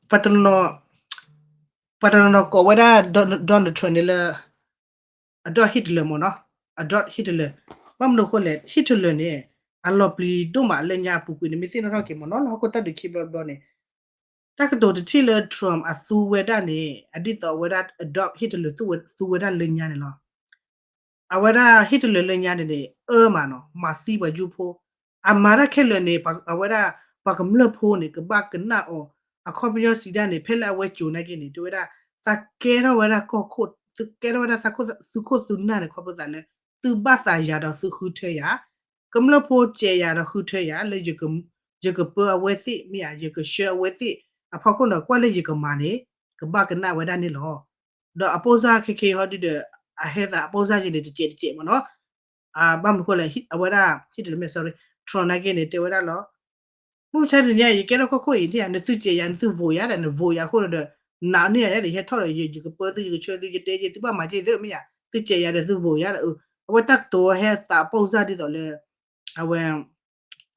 ပှၤတနီၤနီၤ ပှၤတနီၤနီၤကိးဝဲဒၣ် Donald Trump န့ၣ်လၢ Adolf Hitler မ့ၢ်နီၤ, Adolf Hitler, ဘၣ်မနုၤအဃိလဲၣ် Hitler န့ၣ် အလီၤပျံၤဒိၣ်မးလၢညါအပူၤကွံာ်န့ၣ် မ့ၢ်သ့ၣ်နီၣ်ထီၣ်က့ၤမ့ၢ်နီၤ လၢဟီၣ်ခိၣ်တၢ်ဒုးခံဘျီတဘျီန့ၣ် တၢ်ကတိၤတထံၣ်လၢ Trump အသူဝဲဒၣ်န့ၣ် အဒ်သိးအဝဲဒၣ် Adolf Hitler သူဝဲဒၣ်လၢညါန့ၣ်လီၤ. အဝဲဒၣ် Hitler လၢညါန့ၣ်န့ၣ် အၢမးနီၤ မၤသံပှၤယူဖိ, အမၤတၢ်ခဲလၢာ်န့ၣ် အဝဲဒၣ် ပှၤကမျၢၢ်ဖိန့ၣ် ကဘၣ်ကနၣ်အီၤ, အခီပညီစံးဒၣ်န့ၣ် ဖဲလၢအဝဲကိၤနာ်က့န့ၣ် တဲဝဲဒၣ် သးကဲထီၣ်ဝဲဒၣ်ကီၢ်ခိၣ် သုကဲထီၣ်ဝဲဒၣ်သုးခိၣ်သုးနၢ်န့ၣ် ခီဖျိသးလၢ သုဘၣ်သးယၤဒီးသုဃုထၢယၤ, ကမျၢၢ်ဖိစဲးယၤဒီးဃုထၢယၤ လၢ ယကပၢအဝဲသ့ၣ်မ့ၢ်ဧါ ယကဆှၢအဝဲသ့ၣ် အဖီခိၣ်န့ၣ် ကွၢ်လၢယကမၤန့ၣ် ကဘၣ်ကနၣ်ဝဲဒၣ်န့ၣ်လီၤ. ဒီးအပိၢ်စၢ်ခဲခဲဟီဒုဒီး အဟဲသးအပိၢ်စၢ်ယဲန့ၣ် တစဲးတစဲးမ့ၢ်နီၤ. ဘၣ်မနုၤအဃိလဲၣ် အဝဲဒၣ် Hitler မ့ၢ် sorry Trump နာ်က့န့ၣ် တဲဝဲဒၣ်လီၤ. မုၢ်မဆါတနံၤညါ ယကဲထီၣ်ကီၢ်ခိၣ်အံၤ နသုစဲးယၤ နသု vote ယၤဒီး န vote ယၤအဃိဒီး နာ်န့ၢ်ယၤဒီး ယဟဲထီၣ်ဒီး ယကပၢသု ယကဆှၢသု ယတဲက့ၤ သုဘၣ်မၤက့ၤသုမ့ၢ်ဧါ သုစဲးယၤဒီးသု vote ယၤဒီး အဝဲတၢ်ကတိၤဟဲသးအပိၢ်စၢ်ဒ်သိးလၢ အဝဲ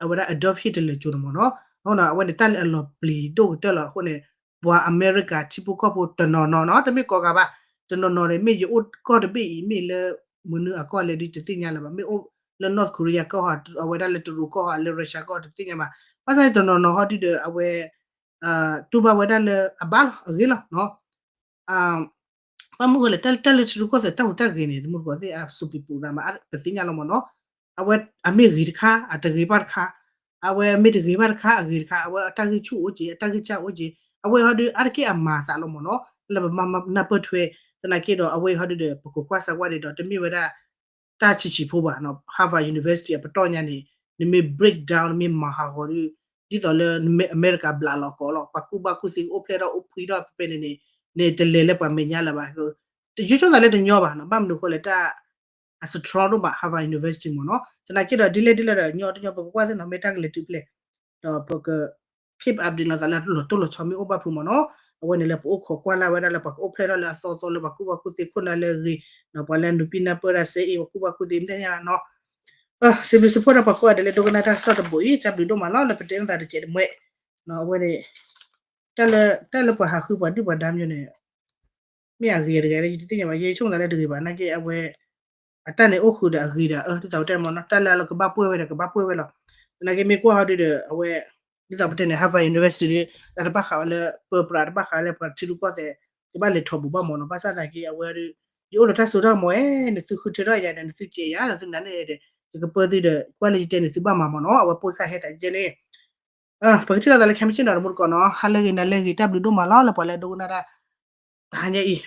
အဝဲဒၣ် Adolf Hitler လၢကၠိန့ၣ်မ့ၢ်နီၤ. အဃိန့ၣ် အဝဲန့ၣ်တၢ်လၢအလီၤပျံၤဒိၣ်ကတၢၢ်လီၤ. အဃိန့ၣ် ပှၤအမဲရကၤထံဖိကီၢ်ဖိတနီၤနီၤနီၤ တမ့ၢ်ကိးဂၤဘၣ် တနီၤနီၤန့ၣ် မ့ၢ်ယအိၣ်ကီၢ်တဘ့ၣ်အံၤ မ့ၢ်လၢမနုၤအကီၢ်လဲၣ်ဒု တသ့ၣ်ညါလၢၤဘၣ်. မ့ၢ်အိၣ်လၢ North Korea ကီၢ်ဧါ အဝဲဒၣ်လၢတရူးကီၢ်ဧါ လၢ Russia ကီၢ် တသ့ၣ်ညါဘၣ်. ဘၣ်ဆၣ်န့ၣ် တနီၤနီၤဟီဒုဒီး အဝဲ တူၢ်ဘၣ်ဝဲဒၣ်လၢအဘၣ်လီၤ အဂ့ၤလီၤနီၤ. ဘၣ်မနုၤအဃိလဲၣ် တၢ်လၢထံရူၢ်ကီၢ်သဲးတၢ်ဟူးတၢ်ဂဲၤန့ၣ် တမူတကိးသ့ၣ်အစူးပံးပူးရၤမး ပသ့ၣ်ညါလီၤမ့ၢ်နီၤ. အဝဲအမ့ၢ်ဂ့ၤတခါ အတဂ့ၤဘၣ်တခါ အဝဲမ့ၢ်တဂ့ၤဘၣ်တခါ အဂ့ၤတခါ အဝဲအတၢ်ဂံၢ်ဆူၣ်အိၣ်က့ၤ အတၢ်ဂံၢ်စၢ်အိၣ်က့ၤ အဝဲဟီဒုး အါတက့ၢ်အမၤသးလီၤမ့ၢ်နီၤ လၢပမၤနၢ်ပၢၢ်ထွဲ သနာ်က့ဒီး အဝဲအံၤဟီဒုးဒီး ပကကွၢ်စၢၤကွၢ်ဒံးဒီး တမ့ၢ်ဝဲဒၣ် တၢ်ဆံးဆံးဖိဘၣ်နီၤ Harvard University အပတီၢ်ညါန့ၣ် နမ့ၢ် break down နမ့ၢ်မၤဟးဂီၤဒုး ဒ်သိးလၢအမဲရကၤဘျးလီၤကီးလီၤ ပှၤကူၣ်ဘၣ်ကူၣ်သ့ကအိၣ်ဖျဲၣ်ထီၣ် အိၣ်ဖှံထီၣ်ဖဲန့ၣ်န့ၣ် န့ၣ်တလဲၤလၢပှၤမဲာ်ညါလၢၤဘၣ် ယဆိကမိၣ်သးလၢတညီဘၣ်နီၤ ဘၣ်မနုၤအဃိလဲၣ် တၢ် အ strong ဒိၣ်မး Harvard University မ့ၢ်နီၤ သနာ်က့ဒီး ဒ်လဲၣ်ဒ်လဲၣ်ဒီး ညီတညီ ပကကွၢ်သ့ၣ်နီၤ မ့ၢ်တၢ်ကလဲၤတုၤဖဲလဲၣ် ဒီးပက keep update လိာ်သးလၢလီၤတိၢ်လီၤဆီမ့ၢ်အိၣ်ဘၣ်ဖုးမ့ၢ်နီၤ အဝဲန့ၣ်လၢပအိၣ်ခိးကွၢ်လၢ်ဝဲဒၣ်လၢပှၤကအိၣ်ဖျဲၣ်ထီၣ်လၢအသီသီလၢပှၤကူၣ်ဘၣ်ကူၣ်သ့ခိၣ်နၢ်လၢအဂ့ၤ ဒီးပှၤလၢနုာ်ပံနၢ်ပၢၢ်ဒၣ်စ့အံၤ ပှၤကူၣ်ဘၣ်ကူၣ်သ့မ့ၢ်ညါနီၤ စံးဘျုးစံးဖှိၣ်ဒၣ်ပှၤကိးဂၤဒဲးလၢဒိကနၣ်တၢ်ကစီၣ်တဘိးအံၤ တၢ်ဘျုးဒိၣ်မးလီၤ လၢပတဲလိာ်သးတစဲးတမှဲ အဝဲန့ၣ် တၢ်လၢ တၢ်လၢပှၤဟးဃုပှၤဒုၣ်ပှၤဒါမ့ၢ်န့ၣ် မ့ၢ်အဂ့ၤတဂ့ၤ ယတသ့ၣ်ညါဘၣ် ယဆိကမိၣ်သးလၢတဂ့ၤဘၣ် နာ်က့အဝဲ အတၢ်န့ၣ်အိၣ်ဃုာ်ဒီးအဂ့ၤဒီး အၢ ဒ်သိးပတဲမ့ၢ်နီၤ တၢ်လၢအလီၤကဘၣ်ပှဲၢ်ဝဲဒီးကဘၣ်ပှဲၢ်ဝဲလီၤ သနာ်က့မ့ၢ်ကွၢ်ဟီဒုးဒီး အဝဲ ဒ်သိးပတဲန့ၣ် Harvard University ဒုး တၢ်တဘၣ်ဃးဝဲလၢ ပပှၤတဘၣ်ဃးလၢပှၤထံရူၢ်ကီၢ်သဲး ကဘၣ်လဲၤထီၣ်ဘူးဘၣ်မ့ၢ်နီၤ ဘၣ်ဆၣ်သနာ်က့အဝဲဒုး ယအိၣ်လၢတၢ်စိတၢ်ကမီၤအဲ နသုဃုထၢထီၣ်ယၤဒီး နသုစဲးယၤဒီး သုနာ်န့ၣ်ဒီး ယကပၢသုဒီး ကွၢ်လၢယတဲန့ၣ် သုဘၣ်မၤမ့ၢ်နီၤ အဝဲပိၢ်စၢ်ဟဲသးယဲန့ၣ် ပကထံၣ်လိာ်သးလၢ ခဲမုၢ်ဆ့ၣ်နီၤ တမူတကိးနီၤ ဟါလၢဂ့ၤ နၤလၢဂ့ၤ တၢ်ဘျုးဒိၣ်မးလီၤ လၢပှၤလၢအဒိကနၣ်တၢ် တဟါညါအံၤ